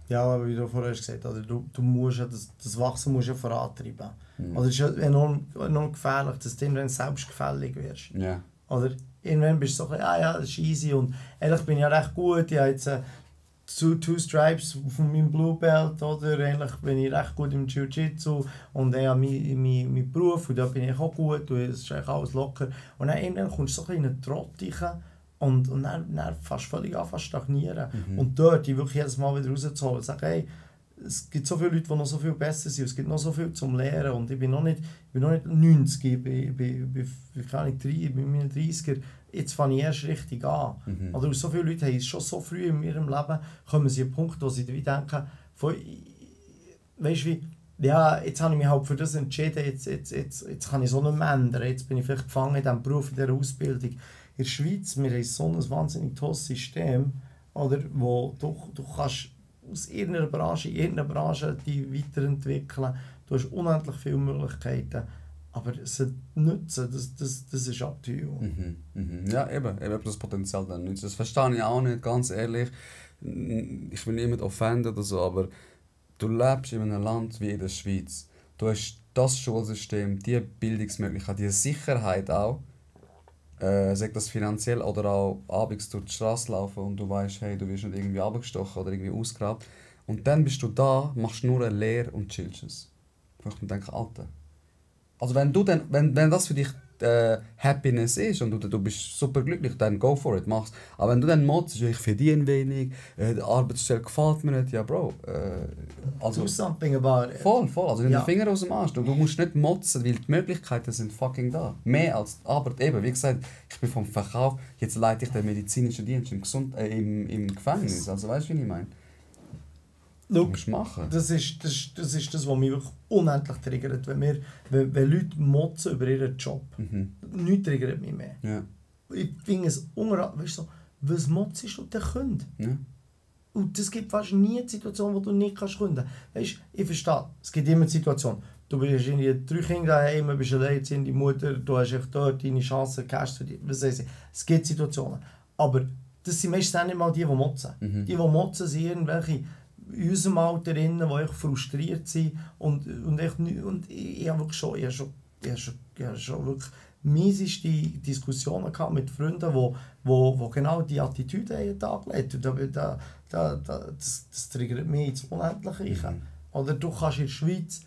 Ja, aber wie du vorher hast gesagt hast, du musst ja das Wachsen musst ja vorantreiben. Also es ist ja enorm gefährlich, dass du irgendwann selbstgefällig wirst. Ja. Oder irgendwann bist du so, ja, das ist easy und ehrlich bin ich ja recht gut, ich habe jetzt two Stripes von meinem Blue Belt, oder eigentlich bin ich recht gut im Jiu-Jitsu und ich habe meinen Beruf und da bin ich auch gut und es ist eigentlich alles locker. Und dann irgendwann kommst du so in einen Trott rein und dann fast völlig an, fast stagnieren. Und dort die wirklich jedes Mal wieder rauszuholen und sagen, hey, es gibt so viele Leute, die noch so viel besser sind, es gibt noch so viel zum Lernen und ich bin noch nicht 90, ich bin meinen 30er, jetzt fange ich erst richtig an. Oder so viele Leute haben schon so früh in ihrem Leben, kommen sie an einen Punkt, wo sie denken, weißt du, ja, jetzt habe ich mich halt für das entschieden, jetzt kann ich so nicht mehr ändern, jetzt bin ich vielleicht gefangen in diesem Beruf, in dieser Ausbildung. In der Schweiz, wir haben so ein wahnsinnig tolles System, oder, wo du kannst aus irgendeiner Branche die weiterentwickeln. Du hast unendlich viele Möglichkeiten. Aber sie nutzen, das ist up to you. Ja, eben das Potenzial dann nutzen. Das verstehe ich auch nicht, ganz ehrlich. Ich will niemanden offenden oder so, aber du lebst in einem Land wie in der Schweiz. Du hast das Schulsystem, die Bildungsmöglichkeit, die Sicherheit auch. Sei das finanziell oder auch abends durch die Straße laufen und du weißt, hey, du wirst nicht irgendwie abgestochen oder irgendwie ausgeraubt. Und dann bist du da, machst nur eine Lehre und chillst es. Ich denke, Alter. Also wenn das für dich Happiness ist und du bist super glücklich, dann go for it, mach's. Aber wenn du dann motzt, ich verdiene wenig, die Arbeitsstelle gefällt mir nicht, ja Bro. Do something about it. Voll, also nimm Ja. den Finger aus dem Arsch. Du musst nicht motzen, weil die Möglichkeiten sind fucking da. Mehr als Arbeit eben. Wie gesagt, ich bin vom Verkauf, jetzt leite ich den medizinischen Dienst im Gefängnis. Also weißt du, wie ich meine? Look, musst machen. Das ist das, was mich wirklich unendlich triggert. Wenn Leute motzen über ihren Job, nichts triggert mich mehr. Ja. Ich finde es weißt du, so, was motzt du den Kunden? Ja. Und es gibt fast nie eine Situation, wo du nicht kunden kannst. Weißt, ich verstehe, es gibt immer eine Situation. Du bist in 3 Kinder daheim, du bist alleinerziehende Mutter, du hast dort deine Chancen, Cash zu dir. Es gibt Situationen. Aber das sind meistens auch nicht mal die motzen. Die motzen, sind irgendwelche in unserem Alter, die echt frustriert sind. Und ich habe wirklich schon, wirklich mieseste Diskussionen gehabt mit Freunden, wo genau die Attitüde an den Tag legen. Das triggert mich ins Unendliche. Oder du kannst in der Schweiz,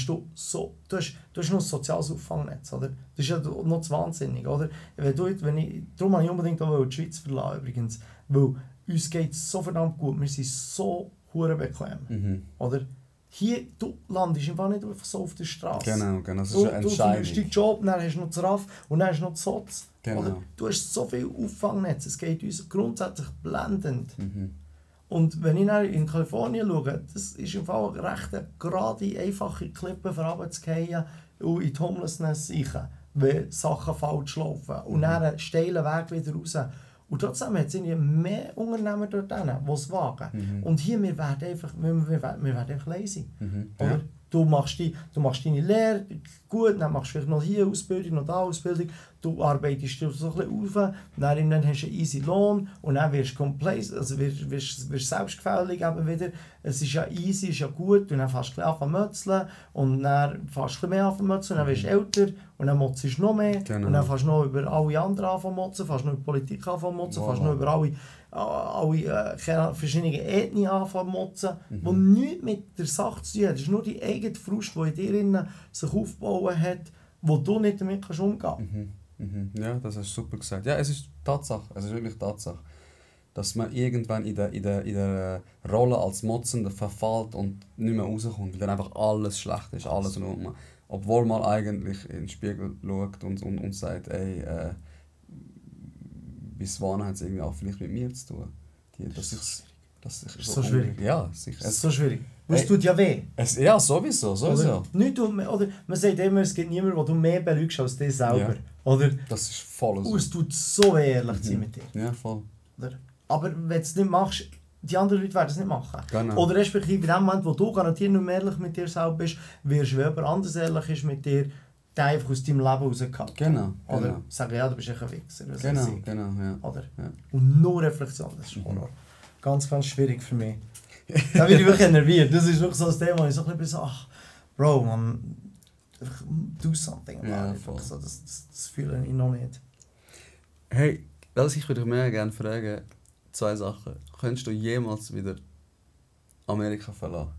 du hast noch ein soziales Auffangnetz. Oder? Das ist ja noch zu wahnsinnig. Oder? Darum habe ich unbedingt auch die Schweiz verlassen, übrigens. Weil uns geht es so verdammt gut, wir sind so hure bequem. Oder? Hier, du landest einfach nicht einfach so auf der Straße. Genau, das ist Du eine verlierst Entscheidung. deinen Job, dann hast du noch das RAF und dann hast du noch das SOZ. Genau. Oder? Du hast so viel Auffangnetz, es geht uns grundsätzlich blendend. Mhm. Und wenn ich dann in Kalifornien schaue, das ist im Fall eine recht gerade, einfache Klippe für runterzugehen und in die Homelessness rein, wenn Sachen falsch laufen. Und dann einen steilen Weg wieder raus. Und trotzdem hat es mehr Unternehmer dort, die es wagen. Und hier, wir werden einfach lazy. Oder? Ja. Du machst deine Lehre, gut, dann machst du vielleicht noch hier Ausbildung, noch da Ausbildung, du arbeitest dich so ein bisschen auf, dann hast du einen easy Lohn und dann wirst du complacent, also wirst selbstgefällig eben wieder. Es ist ja easy, ist ja gut, und dann fährst du ein bisschen an zu mötzeln und dann fährst du ein bisschen mehr an zu mötzeln, dann wirst du älter und dann motzt du noch mehr Genau. und dann fährst du noch über alle anderen anfangen zu motzen, fährst noch über Politik anfangen zu motzen, fährst noch über alle verschiedene Ethnien anfangen zu motzen, die nichts mit der Sache zu tun haben. Das ist nur die eigene Frust, die in dir innen sich aufgebaut hat, wo du nicht damit umgehen kannst. Ja, das hast du super gesagt. Ja, es ist Tatsache, es ist wirklich Tatsache, dass man irgendwann in der Rolle als Motzender verfällt und nicht mehr rauskommt, weil dann einfach alles schlecht ist, alles rum. Obwohl man eigentlich in den Spiegel schaut und sagt, ey, bis wann hat es irgendwie auch vielleicht mit mir zu tun? Das ist so schwierig. Ja, es ist so schwierig. Es tut ja weh. Ja, sowieso. Oder man sagt immer, es gibt niemanden, den du mehr belügst als dich selber. Ja. Oder? Das ist voll so. Es tut so weh, ehrlich zu sein mit dir. Ja, voll. Oder? Aber wenn du es nicht machst, die anderen Leute werden es nicht machen. Genau. Oder respektive in dem Moment, wo du garantiert nicht mehr ehrlich mit dir selber bist, wirst du, wenn jemand anders ehrlich ist mit dir, den einfach aus deinem Leben rausgehauen. Genau. Oder sagen, ja, du bist echt ein Wichser. Genau, ja. Oder? Ja. Und nur Reflexion, das ist Horror. Ganz, ganz schwierig für mich. Da bin ich wirklich nerviert. Das ist wirklich so ein Thema, wo ich so ein bisschen so, ach, Bro, man, do something about it. So, das fühle ich noch nicht. Hey, ich würde dich mehr gerne fragen, 2 Sachen. Könntest du jemals wieder Amerika verlassen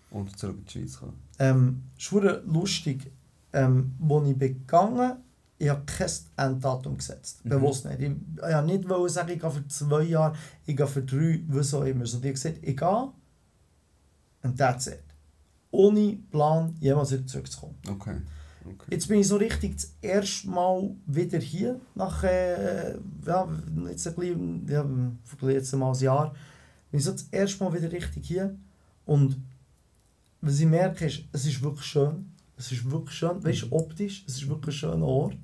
und zurück in die Schweiz kommen? Schwere lustig, wo ich begangen, ich habe kein Enddatum gesetzt. Bewusst nicht. Ich wollte nicht sagen, ich gehe für 2 Jahre, ich gehe für 3, was auch immer. So, ich habe gesagt, ich gehe und that's it. Ohne Plan, jemals wieder zurückzukommen. Okay. Jetzt bin ich so richtig das erste Mal wieder hier, nach jetzt mal ein Jahr, bin ich so das erste Mal wieder richtig hier. Und was ich merke ist, es ist wirklich schön. Es ist wirklich schön, weißt du, optisch, es ist wirklich ein schöner Ort.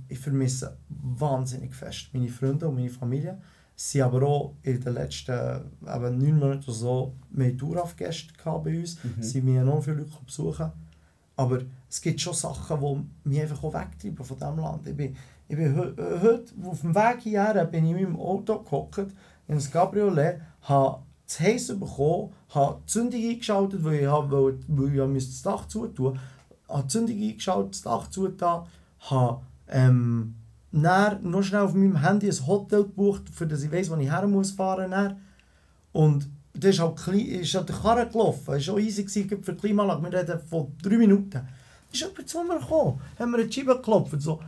Ich vermisse wahnsinnig fest meine Freunde und meine Familie. Sie haben aber auch in den letzten 9 Monaten oder so mehr Tourhaft-Gäste bei uns. Sie haben enorm viele Leute besuchen. Aber es gibt schon Sachen, die mich einfach auch wegtreiben von diesem Land. Ich bin heute auf dem Weg hierher bin ich in meinem Auto gehockt, in das Cabriolet, habe das Heiß bekommen, habe die Zündung eingeschaltet, weil ich das Dach zutun musste. Habe die Zündung eingeschaltet, das Dach zugetan, habe dann noch schnell auf meinem Handy ein Hotel gebucht, für das ich weiss, wo ich her muss fahren. Und da ist halt der Karre gelaufen. Es war auch easy für die Klimaanlage. Wir reden von 3 Minuten. Da ist jemand zu mir gekommen, haben mir eine Scheibe geklopft. So,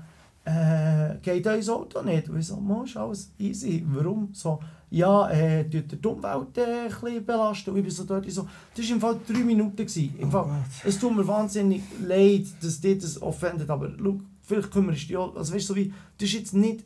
geht euer Auto nicht? Und ich so, ist alles easy. Warum? So, ja, tut die Umwelt ein bisschen belasten. Und ich bin so dort, das war im Fall 3 Minuten. Im Fall, es tut mir wahnsinnig leid, dass dich das offendet, aber schau, vielleicht kümmerst du dich auch, also weißt, so wie, du hast jetzt nichts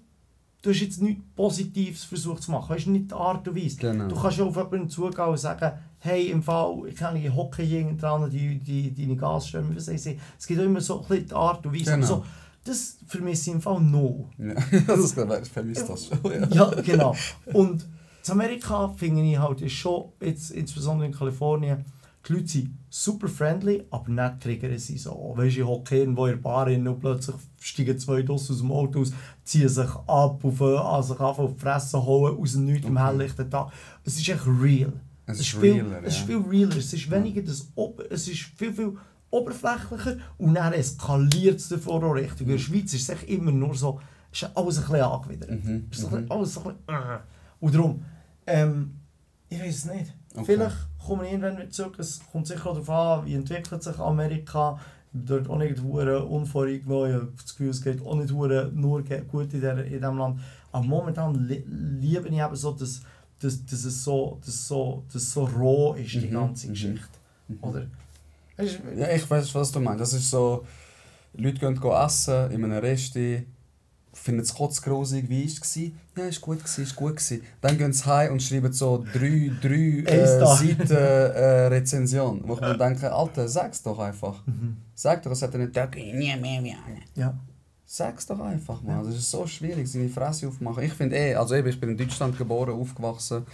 Positives versucht zu machen, weißt, nicht die Art und Weise. Genau. Du kannst ja auf jemanden zugehen und sagen, hey, im Fall, ich hocke hier dran, deine Gasstürme, was ich. Es gibt auch immer so ein bisschen die Art und Weise. Genau. So, das vermisse ich im Fall noch. Ja, das vermisst das schon. Ja. Ja, genau. Und in Amerika finde ich halt ist schon, jetzt, insbesondere in Kalifornien, die Leute sind super friendly, aber nicht triggern sie so. Weißt du, ich hocke irgendwo in der Bar rein und plötzlich steigen 2 Dossen aus dem Auto aus, ziehen sich ab, sich auf die Fresse holen, aus dem Nichts im helllichten Tag. Es ist echt real. Es ist viel realer. Es ist weniger es ist viel oberflächlicher und dann eskaliert es davor auch richtig. In der Schweiz ist es echt immer nur so, ist alles ein bisschen angewidert. Alles so ein bisschen, und darum, ich weiß es nicht. Okay. Vielleicht komme ich irgendwann wieder zurück. Es kommt sicher auch darauf an, wie entwickelt sich Amerika. Dort auch nicht unvoreingenommen. Ich habe das Gefühl, es geht auch nicht nur gut in diesem Land. Aber momentan liebe ich eben so dass es so roh ist, die ganze Geschichte. Oder? Ja, ich weiß, was du meinst. Das ist so, Leute gehen essen in einem Restaurant, finden es kotzgrusig, wie war es? Ja, ist gut gewesen. Dann gehen sie heim und schreiben so drei Seiten Rezension. Wo ich mir denke, Alter, sag's doch einfach. Sag doch, es hat nicht nie mehr wie eine. Ja. Sag's doch einfach, man. Das ist so schwierig, seine Fresse aufmachen. Ich finde also eben, ich bin in Deutschland geboren, aufgewachsen.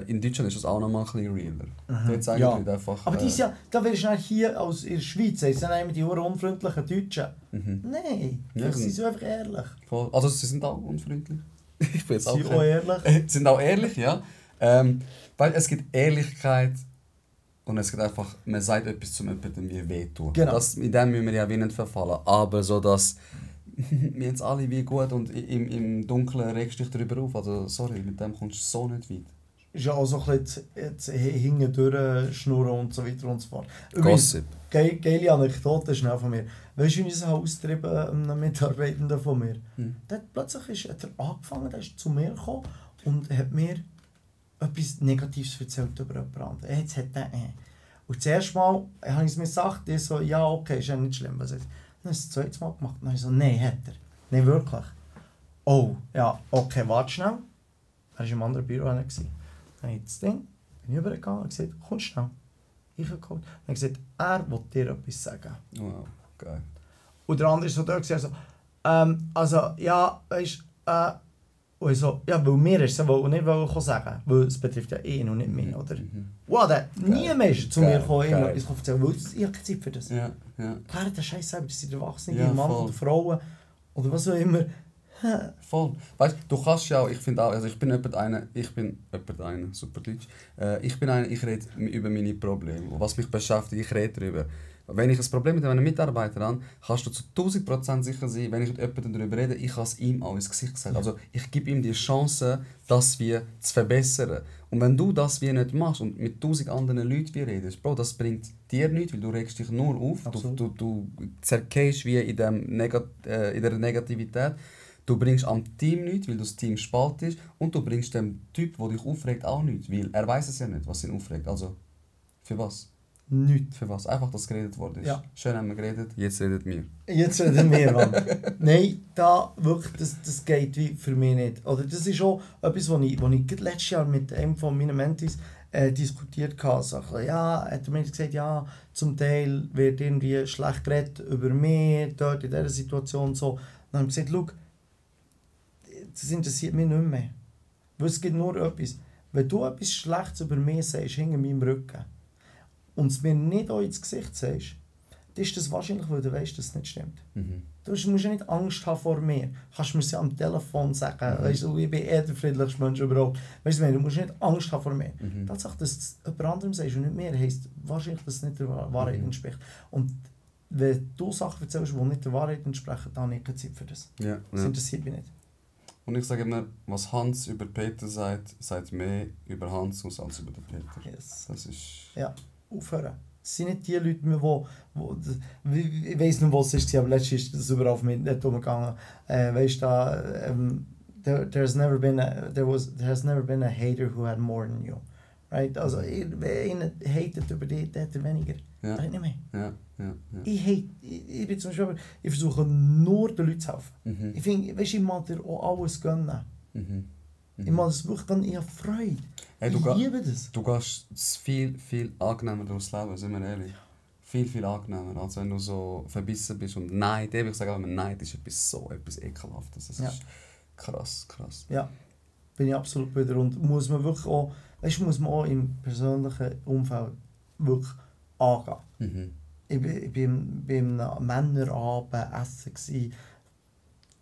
In Deutschland ist das auch noch mal ein bisschen realer. Dort sagen die einfach, aber da wirst du hier aus in der Schweiz, sind immer die unfreundlichen Deutschen. Nein, sie sind einfach ehrlich. Voll. Also sie sind auch unfreundlich. Ich bin jetzt sie auch ehrlich. Sind auch ehrlich, ja. Weil es gibt Ehrlichkeit und es gibt einfach, man sagt etwas zum jemandem wie wehtun. Genau. In dem müssen wir ja wie nicht verfallen. Aber so, dass wir jetzt alle wie gut und im Dunkeln regst du dich darüber auf. Also sorry, mit dem kommst du so nicht weit. Ist ja auch so ein bisschen jetzt hinten durchschnurren und so weiter und so fort. Gossip. Geile Anekdote schnell von mir. Weißt du, wie ich es austrieben einem Mitarbeitenden von mir? Plötzlich hat er angefangen, er ist zu mir gekommen und hat mir etwas Negatives erzählt über jemand anderen. Jetzt hat er Und das erste Mal habe ich es mir gesagt, ich so, ja okay, ist ja nicht schlimm. Was ist. Dann habe ich es das zweite Mal gemacht. Dann habe ich so, nein, hat er. Nein, wirklich. Oh, ja, okay, warte schnell. Er war im anderen Büro. Dann habe ich das Ding, bin ich übergegangen und gesagt, komm schnell. Ich habe geholt. Dann habe ich gesagt, er will dir etwas sagen. Wow, geil. Und der andere ist so da und so, also, ja, weißt du, und ich so, ja, weil mir ist es nicht sagen, weil es betrifft ja ihn und nicht mich, oder? Wow, der nie mehr ist zu mir gekommen, ihm etwas erzählen, weil ich habe keine Zeit für das. Ja. Klar, der Scheiß selber, das sind Erwachsene, Ja, Mann voll. oder Frauen, oder was auch immer. Voll. Weißt du, kannst ja auch, ich finde auch, also ich bin jemand einer, super Deutsch, ich rede über meine Probleme, was mich beschäftigt, ich rede darüber. Wenn ich ein Problem mit einem Mitarbeiter habe, kannst du zu 1000% sicher sein, wenn ich mit jemandem darüber rede, ich habe es ihm auch ins Gesicht gesagt. Also ich gebe ihm die Chance, das wir zu verbessern. Und wenn du das wie nicht machst und mit 1000 anderen Leuten wie redest, Bro, das bringt dir nichts, weil du regst dich nur auf, du zerkehrst wie in der Negativität. Du bringst am Team nichts, weil du das Team spaltest, und du bringst dem Typ, der dich aufregt, auch nichts, weil er weiß es ja nicht, was ihn aufregt. Also, für was? Nichts. Für was? Einfach, dass es geredet worden ist. Ja. Schön haben wir geredet, jetzt redet wir. Jetzt reden wir, Mann. Nein, das geht wie für mich nicht. Oder das ist auch etwas, was ich letztes Jahr mit einem von meinen Mentees diskutiert habe. So, ja, hat er mir gesagt, ja, zum Teil wird irgendwie schlecht geredet über mich, dort in dieser Situation so. Dann habe ich gesagt, schau, das interessiert mich nicht mehr. Weil es gibt nur etwas. Wenn du etwas Schlechtes über mich sagst, hinter meinem Rücken, und es mir nicht auch ins Gesicht sagst, dann ist das wahrscheinlich, weil du weißt, dass es nicht stimmt. Du musst ja nicht Angst haben vor mir. Du kannst mir es ja am Telefon sagen. Weißt du, ich bin der friedlichste Mensch überhaupt. Weißt du, musst nicht Angst haben vor mir. Tatsache, dass es jemand anderem sagst und nicht mir, heisst wahrscheinlich, dass es nicht der Wahrheit entspricht. Und wenn du Sachen erzählst, die nicht der Wahrheit entsprechen, dann habe ich keine Zeit für das. Ja. Das interessiert mich nicht. Und ich sage immer, was Hans über Peter sagt mehr über Hans aus als über den Peter. Yes. Das ist... Ja, aufhören. Es sind nicht die Leute mehr, die ich weiss nicht, was es war, aber letztens ist das überall auf mich nicht umgegangen. Weißt du, there has never been a hater who had more than you. Right? Also, wenn einer hatet über dich, dann hat er weniger. Ja. Nicht mehr. Ja. Ich bin zum Beispiel, ich versuche nur den Leuten zu helfen. Ich finde, weißt du, ich mag dir auch alles gönnen. Ich mag das wirklich gönnen, ich habe Freude. Hey, ich liebe das. Du gehst viel angenehmer durchs Leben, sind wir ehrlich. Viel angenehmer, als wenn du so verbissen bist. Und Neid, ich sage auch immer, Neid ist etwas Ekelhaftes. Das ist krass. Ja, bin ich absolut bei dir. Und muss man wirklich auch, muss man auch im persönlichen Umfeld wirklich angehen. Ich war bei einem Männerabend essen.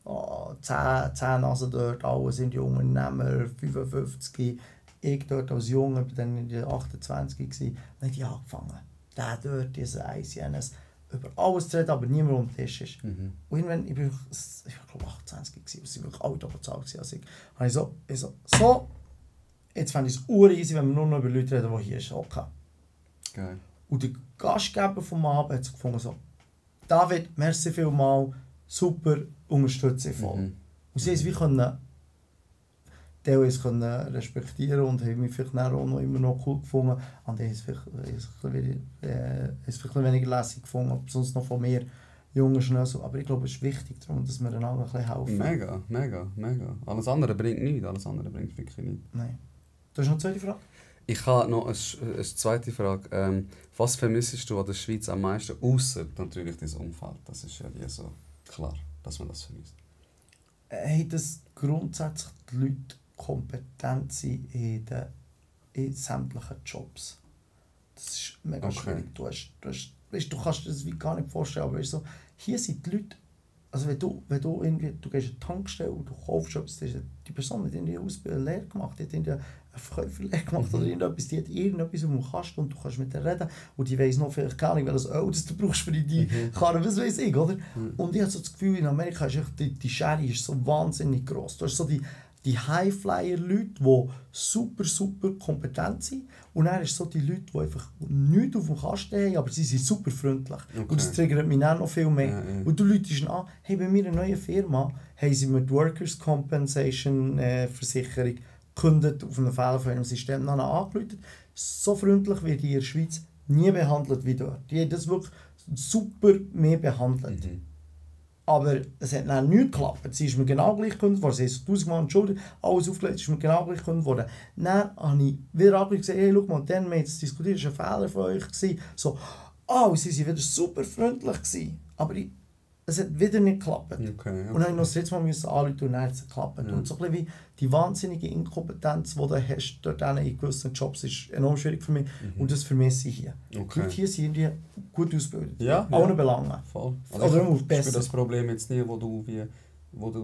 10 Nasen dort, alle sind junge Unternehmer, 55. Ich dort als Junge, dann war ich 28. Dann habe ich angefangen. Der dort, jenes, über alles zu reden, aber niemand um den Tisch ist. Und irgendwann, ich glaube 28, als ich wirklich alt bezahlt war. Also ich so, jetzt fände ich es easy, wenn wir nur noch über Leute reden, die hier sind. Okay. Geil. Und der Gastgeber vom Abend hat gefunden, so, David, merci vielmals, super, unterstütze ich voll. Und sie haben es wie können teilweise können respektieren und haben mich vielleicht auch noch immer noch cool gefunden. Und die haben es vielleicht weniger lässig gefunden, sonst noch von mir jungen Schnösel. Aber ich glaube, es ist wichtig, darum, dass wir einander ein bisschen helfen. Mega. Alles andere bringt nichts, alles andere bringt wirklich nichts. Nein. Du hast noch eine zweite Frage? Ich habe noch eine zweite Frage. Was vermissest du an der Schweiz am meisten, ausser natürlich dein Umfeld? Das ist ja wie so klar, dass man das vermisst. Hey, dass grundsätzlich die Leute kompetent sind in sämtlichen Jobs. Das ist mega schwierig. Du kannst dir das wie gar nicht vorstellen, aber so, hier sind die Leute, also wenn du irgendwie, du gehst in die Tankstelle und du kaufst etwas, die Person hat in die Ausbildung Lehre gemacht, die hat in eine Verkäuferlehre gemacht oder irgendetwas, die hat irgendetwas auf dem Kasten und du kannst mit ihr reden und die weiss noch vielleicht gar nicht, welches Öl das du brauchst für die Karre, was weiss ich, oder? Und ich habe so das Gefühl, in Amerika ist die Schere ist so wahnsinnig gross. Du hast so die Highflyer-Leute, die super kompetent sind. Und dann ist so die Leute, die einfach nichts auf dem Kasten haben, aber sie sind super freundlich. Okay. Und das triggert mich dann noch viel mehr. Ja. Und du läutest an, hey, bei mir eine neue Firma, haben sie mit Workers' Compensation Versicherung gekündigt, auf einen Fehler von ihrem System dann angerufen. So freundlich wird die in der Schweiz nie behandelt wie dort. Die haben das wirklich super mehr behandelt. Aber es hat dann nichts geklappt. Sie ist mir genau gleich gekündigt worden. Sie ist 1000-mal entschuldigt, alles aufgelegt, ist mir genau gleich gekündigt worden. Dann habe ich wieder angerufen gesagt, hey, schau mal, dann haben wir jetzt diskutiert, das war ein Fehler von euch. So, sie waren wieder super freundlich gewesen. Aber es hat wieder nicht geklappt. Okay. Und dann musste ich noch das letzte Mal anrufen und dann hat es geklappt. Und so ein bisschen wie die wahnsinnige Inkompetenz, die du hast dort in gewissen Jobs, ist enorm schwierig für mich. Und das vermisse ich hier. Die Leute hier sind irgendwie gut ausgebildet. Ja, allen Belangen. Voll. Also ich spüre das Problem jetzt nie, wo du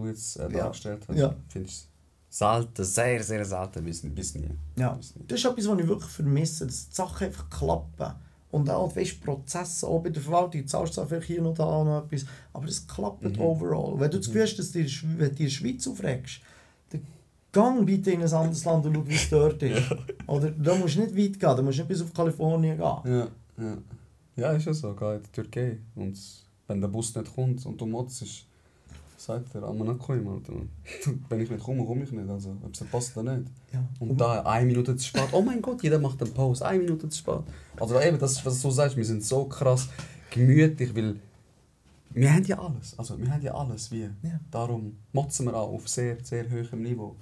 jetzt dargestellt hast. Ja. Ich finde es selten, sehr selten bis nie. Ja. Das ist etwas, was ich wirklich vermisse, dass die Sachen einfach klappen. Und auch Prozesse, auch bei der Verwaltung, zahlst du vielleicht hier noch da noch etwas, aber es klappt overall. Wenn du das Gefühl hast, dass du in der Schweiz aufregst, dann gang bitte in ein anderes Land und schau, wie es dort ist. Oder da musst du nicht weit gehen, da musst du nicht bis auf Kalifornien gehen. Ja, ist ja so, geh in die Türkei. Und wenn der Bus nicht kommt und du motzt, sagt er, aber nicht kommen. Wenn ich nicht komme, komme ich nicht. Also, ob es passt oder nicht. Ja. Und da 1 Minute zu spät. Oh mein Gott, jeder macht einen Pause. 1 Minute zu spät. Also eben, das, was du sagst, wir sind so krass gemütlich, weil wir haben ja alles. Also, wir haben ja alles. Wie? Ja. Darum motzen wir auch auf sehr, sehr hohem Niveau.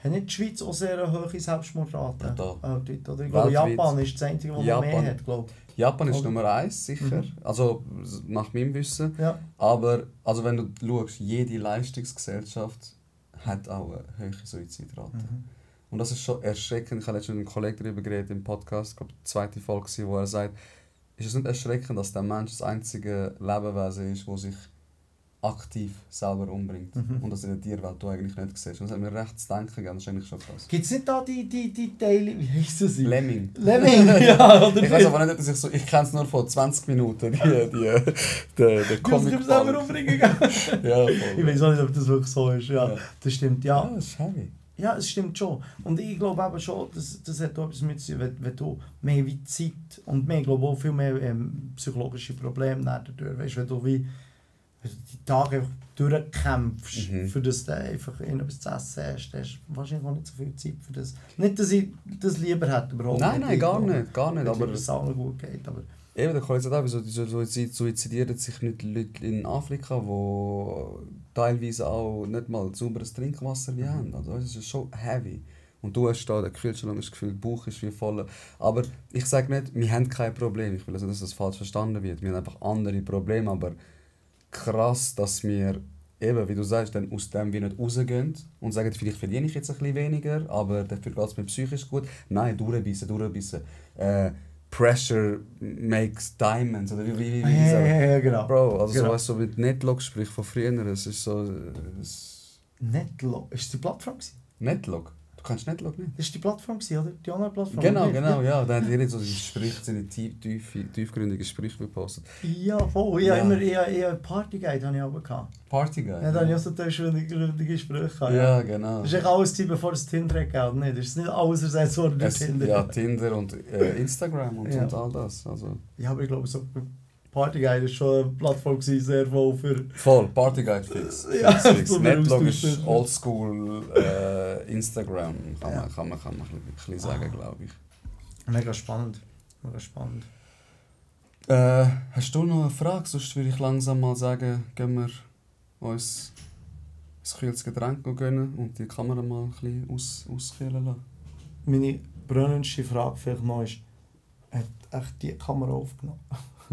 Hat nicht die Schweiz auch sehr eine hohe Selbstmordrate? Oder ich glaube, Japan ist das Einzige, das noch mehr hat, glaube ich. Japan ist Nummer 1, sicher. Also nach meinem Wissen. Ja. Aber also wenn du schaust, jede Leistungsgesellschaft hat auch eine hohe Suizidrate. Und das ist schon erschreckend. Ich habe letztens mit einem Kollegen darüber geredet im Podcast, ich glaube die 2. Folge, wo er sagt, ist es nicht erschreckend, dass der Mensch das einzige Lebewesen ist, das sich aktiv selber umbringt. Und das in der Tierwelt du eigentlich nicht siehst. Das hat mir recht zu denken gegeben, das ist eigentlich schon krass. Gibt es nicht da die Teile, wie heisst das? Lemming, ja. Oder ich weiß aber nicht, dass ich kenne es nur vor 20 Minuten, der Comic. Du musst selber umbringen. Ja, voll. Ich weiß auch nicht, ob das wirklich so ist. Ja. Das stimmt, ja. Ja, das ist heavy. Ja, es stimmt schon. Und ich glaube eben schon, das hat etwas mit zu tun, wenn du mehr wie Zeit und mehr, glaube auch viel mehr psychologische Probleme dadurch, weißt, wenn du wie die Tage einfach durchkämpfst, für das du einfach etwas zu essen hast, hast du wahrscheinlich auch nicht so viel Zeit für das. Nicht, dass ich das lieber hätte, überhaupt nicht. Nein, gar nicht. Aber es auch noch gut geht. Aber eben, der Kollege sagt auch, wieso suizidieren sich nicht Leute in Afrika, die teilweise auch nicht mal sauberes Trinkwasser wie haben. Also es ist schon heavy. Und du hast da den Kühlschrank und das Gefühl, der Bauch ist wie voll. Aber ich sage nicht, wir haben kein Problem. Ich will also, dass das falsch verstanden wird. Wir haben einfach andere Probleme, aber krass, dass wir eben, wie du sagst, dann aus dem wir nicht rausgehen und sagen, vielleicht verdiene ich jetzt ein bisschen weniger, aber dafür geht es mir psychisch gut. Nein, durchbissen. Pressure makes diamonds, oder wie ja, genau. Bro, also genau. So weißt du, mit Netlog-Sprich von früher, es ist so... Netlog? Ist das die Plattform? Netlog? Du kennst Netlog nicht? Das war die Plattform, oder? Die Online-Plattform? Genau, ja. Da hat jeder so seine tiefgründigen Sprüche gepostet. Ja, voll. Ich habe immer Partyguide habe ich aber gehabt. Partyguide? Ja, da habe ich auch so tiefgründige Sprüche gehabt. Ja, genau. Das war alles, bevor es Tinder gab, nicht? Das ist nicht alles ersetzt worden durch Tinder. Ja, Tinder und Instagram und all das. Also. Ja, aber ich glaube, so Partyguide war schon eine Plattform, sehr wohl für... Voll, Partyguide fix. Ja, Fix. so Netlog ein ist Austausch. oldschool Instagram, kann man ein bisschen sagen, glaube ich. Mega spannend. Mega spannend. Hast du noch eine Frage? Sonst würde ich langsam mal sagen, gehen wir uns ein kühles Getränk gönnen und die Kamera mal ein bisschen auskühlen lassen. Meine brennendste Frage vielleicht noch ist, hat echt die Kamera aufgenommen?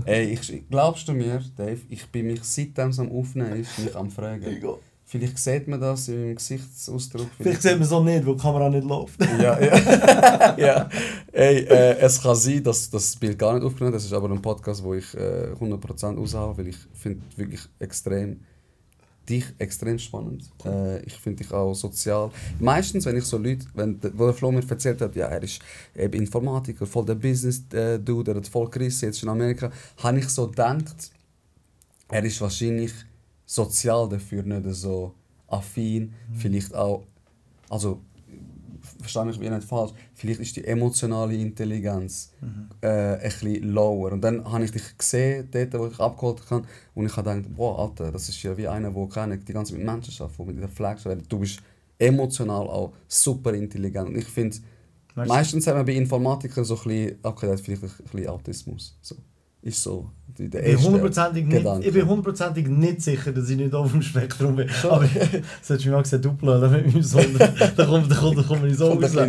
Ey, glaubst du mir, Dave, ich bin mich seitdem es am Aufnehmen ist, mich am Fragen. Vielleicht sieht man das im Gesichtsausdruck. Vielleicht sieht man es auch nicht, weil die Kamera nicht läuft. Ja. Ja. Ey, es kann sein, dass das Bild gar nicht aufgenommen ist. Das ist aber ein Podcast, wo ich 100% raushaue, weil ich finde wirklich dich extrem spannend. Ich finde dich auch sozial. Meistens, wenn ich so Leute, wo der Flo mir erzählt hat, ja, er ist eben Informatiker, voll der Business-Dude, er hat voll gerissen, jetzt in Amerika, habe ich so gedacht, er ist wahrscheinlich sozial dafür nicht so affin, vielleicht auch, also verstehe mich wie nicht falsch, vielleicht ist die emotionale Intelligenz ein bisschen lower. Und dann habe ich dich gesehen, dort, wo ich abgeholt habe, und ich habe gedacht, boah, Alter, das ist ja wie einer, der die ganze Zeit mit Menschen arbeitet, der mit der Pflege arbeitet. Du bist emotional auch super intelligent. Und ich finde, meistens haben wir bei Informatikern so ein bisschen, okay, das ist vielleicht ein bisschen Autismus. So. Ist so. Ich bin hundertprozentig nicht sicher, dass ich nicht auf dem Spektrum bin. Aber das hättest du mir mal gesagt, Duplo, mit meinem Sohn, da kommt ich so raus. Ja,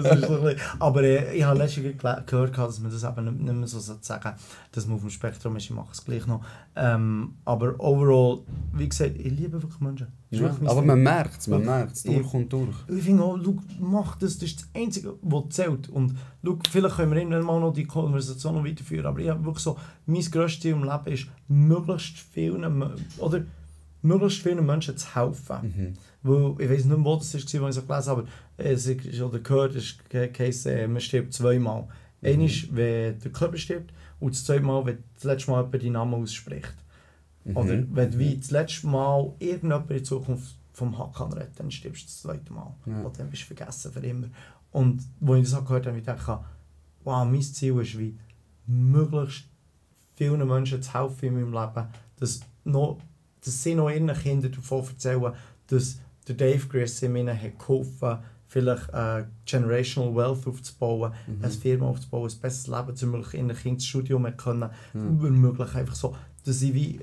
das ist so ein bisschen. Aber ich habe letztens gehört, dass man das eben nicht mehr so sagen, dass man auf dem Spektrum ist. Ich mache es gleich noch. Aber overall, wie gesagt, ich liebe wirklich Menschen. Ja, aber man merkt es durch und durch. Ich finde auch, mach das ist das Einzige, was zählt. Und vielleicht können wir irgendwann mal noch die Konversation noch weiterführen, aber ich habe wirklich so, mein grösstes Ziel im Leben ist, möglichst vielen Menschen zu helfen. Weil, ich weiss nicht mehr, wo das war, als ich so gelesen habe, aber es ist oder gehört, es heisst, man stirbt zweimal. Einmal, wenn der Körper stirbt, und das zweite Mal, wenn das letzte Mal jemand deinen Namen ausspricht. Oder wenn du das letzte Mal irgendjemand in Zukunft vom Hakan redet, dann stirbst du das zweite Mal. Ja. Und dann bist du vergessen für immer. Und als ich das gehört habe, dachte ich, wow, mein Ziel ist, wie möglichst vielen Menschen zu helfen in meinem Leben, dass sie noch ihren Kindern davon erzählen, dass der Dave Grissom ihnen hat geholfen, vielleicht Generational Wealth aufzubauen, eine Firma aufzubauen, ein besseres Leben zu ermöglichen, ihren Kindern das Studium können, ermöglichen, einfach so, dass ich wie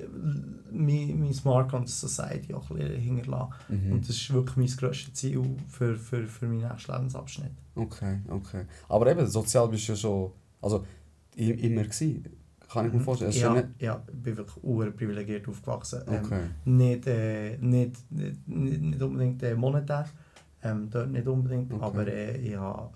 mein Mark on the Society auch ein bisschen hinterlasse. Und das ist wirklich mein grösstes Ziel für meinen nächsten Lebensabschnitt. Okay. Aber eben, sozial bist du ja schon, also immer gewesen. Kann ich mir vorstellen. Ja, ich bin wirklich privilegiert aufgewachsen. Okay. Nicht unbedingt monetär, dort nicht unbedingt, okay. Aber ich habe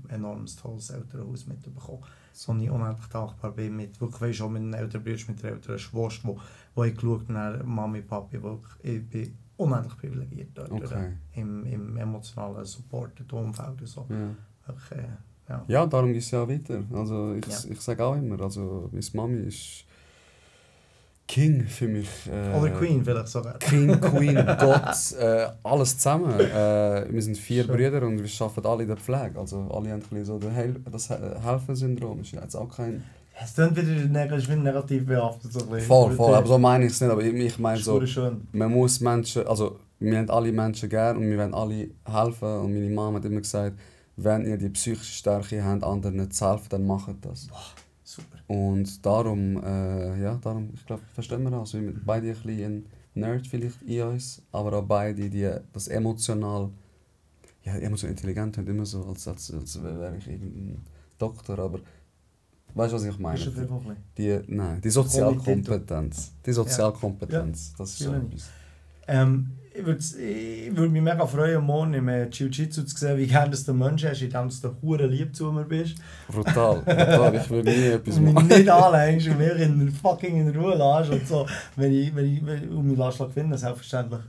enormes tolles Elternhaus mitbekommen. So ich unendlich dankbar bin, mit wirklich schon mit den älteren Brüdern, mit der älteren Schwester, wo ich geschaut habe, Mami, Papi, ich bin unendlich privilegiert dort, okay. im emotionalen Support, im Umfeld und so. Ja. Okay, ja, darum ist es ja weiter. Also ich sage auch immer, also meine Mami ist King für mich. Oder Queen vielleicht sogar. King, Queen, Gott, alles zusammen. Wir sind 4 Brüder und wir arbeiten alle in der Pflege. Also alle haben so das Helfersyndrom. Ist ja jetzt auch kein... Es klingt wieder negativ behaftet. So voll, aber so meine ich es nicht. Aber ich meine so, man muss Menschen, also wir haben alle Menschen gern und wir wollen alle helfen. Und meine Mama hat immer gesagt, wenn ihr die psychische Stärke habt, anderen zu helfen, dann macht das. Boah, super. Und darum, ich glaube, verstehen wir das. Wir sind beide ein bisschen ein Nerd vielleicht in uns, aber auch beide, das emotional intelligent haben, immer so, als wäre ich irgendein Doktor, aber weißt du, was ich meine? Die Sozialkompetenz. Das ist so etwas. Ich würde mich mega freuen, morgen im Jiu-Jitsu zu sehen, wie gerne du den Menschen hast, indem du hure lieb zu mir bist. Brutal. Ich würde nie etwas machen. Und mich nicht anlängst und mich in Ruhe lässt und so. Wenn ich mich gewinnen, selbstverständlich.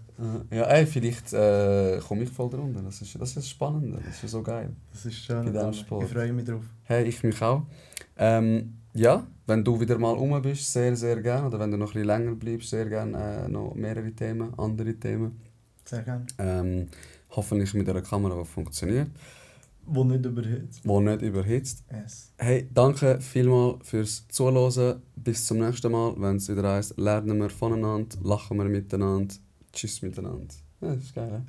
Ja, vielleicht komme ich voll drunter. Das ist spannend, das ist so geil. Das ist schön. Ich freue mich drauf. Hey, ich mich auch. Ja, wenn du wieder mal rum bist, sehr, sehr gerne. Oder wenn du noch ein bisschen länger bleibst, sehr gerne noch mehrere Themen, andere Themen. Sehr gerne. Hoffentlich mit einer Kamera, die funktioniert. Wo nicht überhitzt. wo nicht überhitzt. Yes. Hey, danke vielmals fürs Zuhören. Bis zum nächsten Mal, wenn es wieder heisst, lernen wir voneinander, lachen wir miteinander, tschüss miteinander. Ja, das ist geil,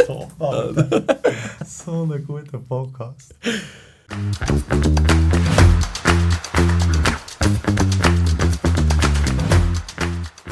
Top, Alter. So ein guter Podcast.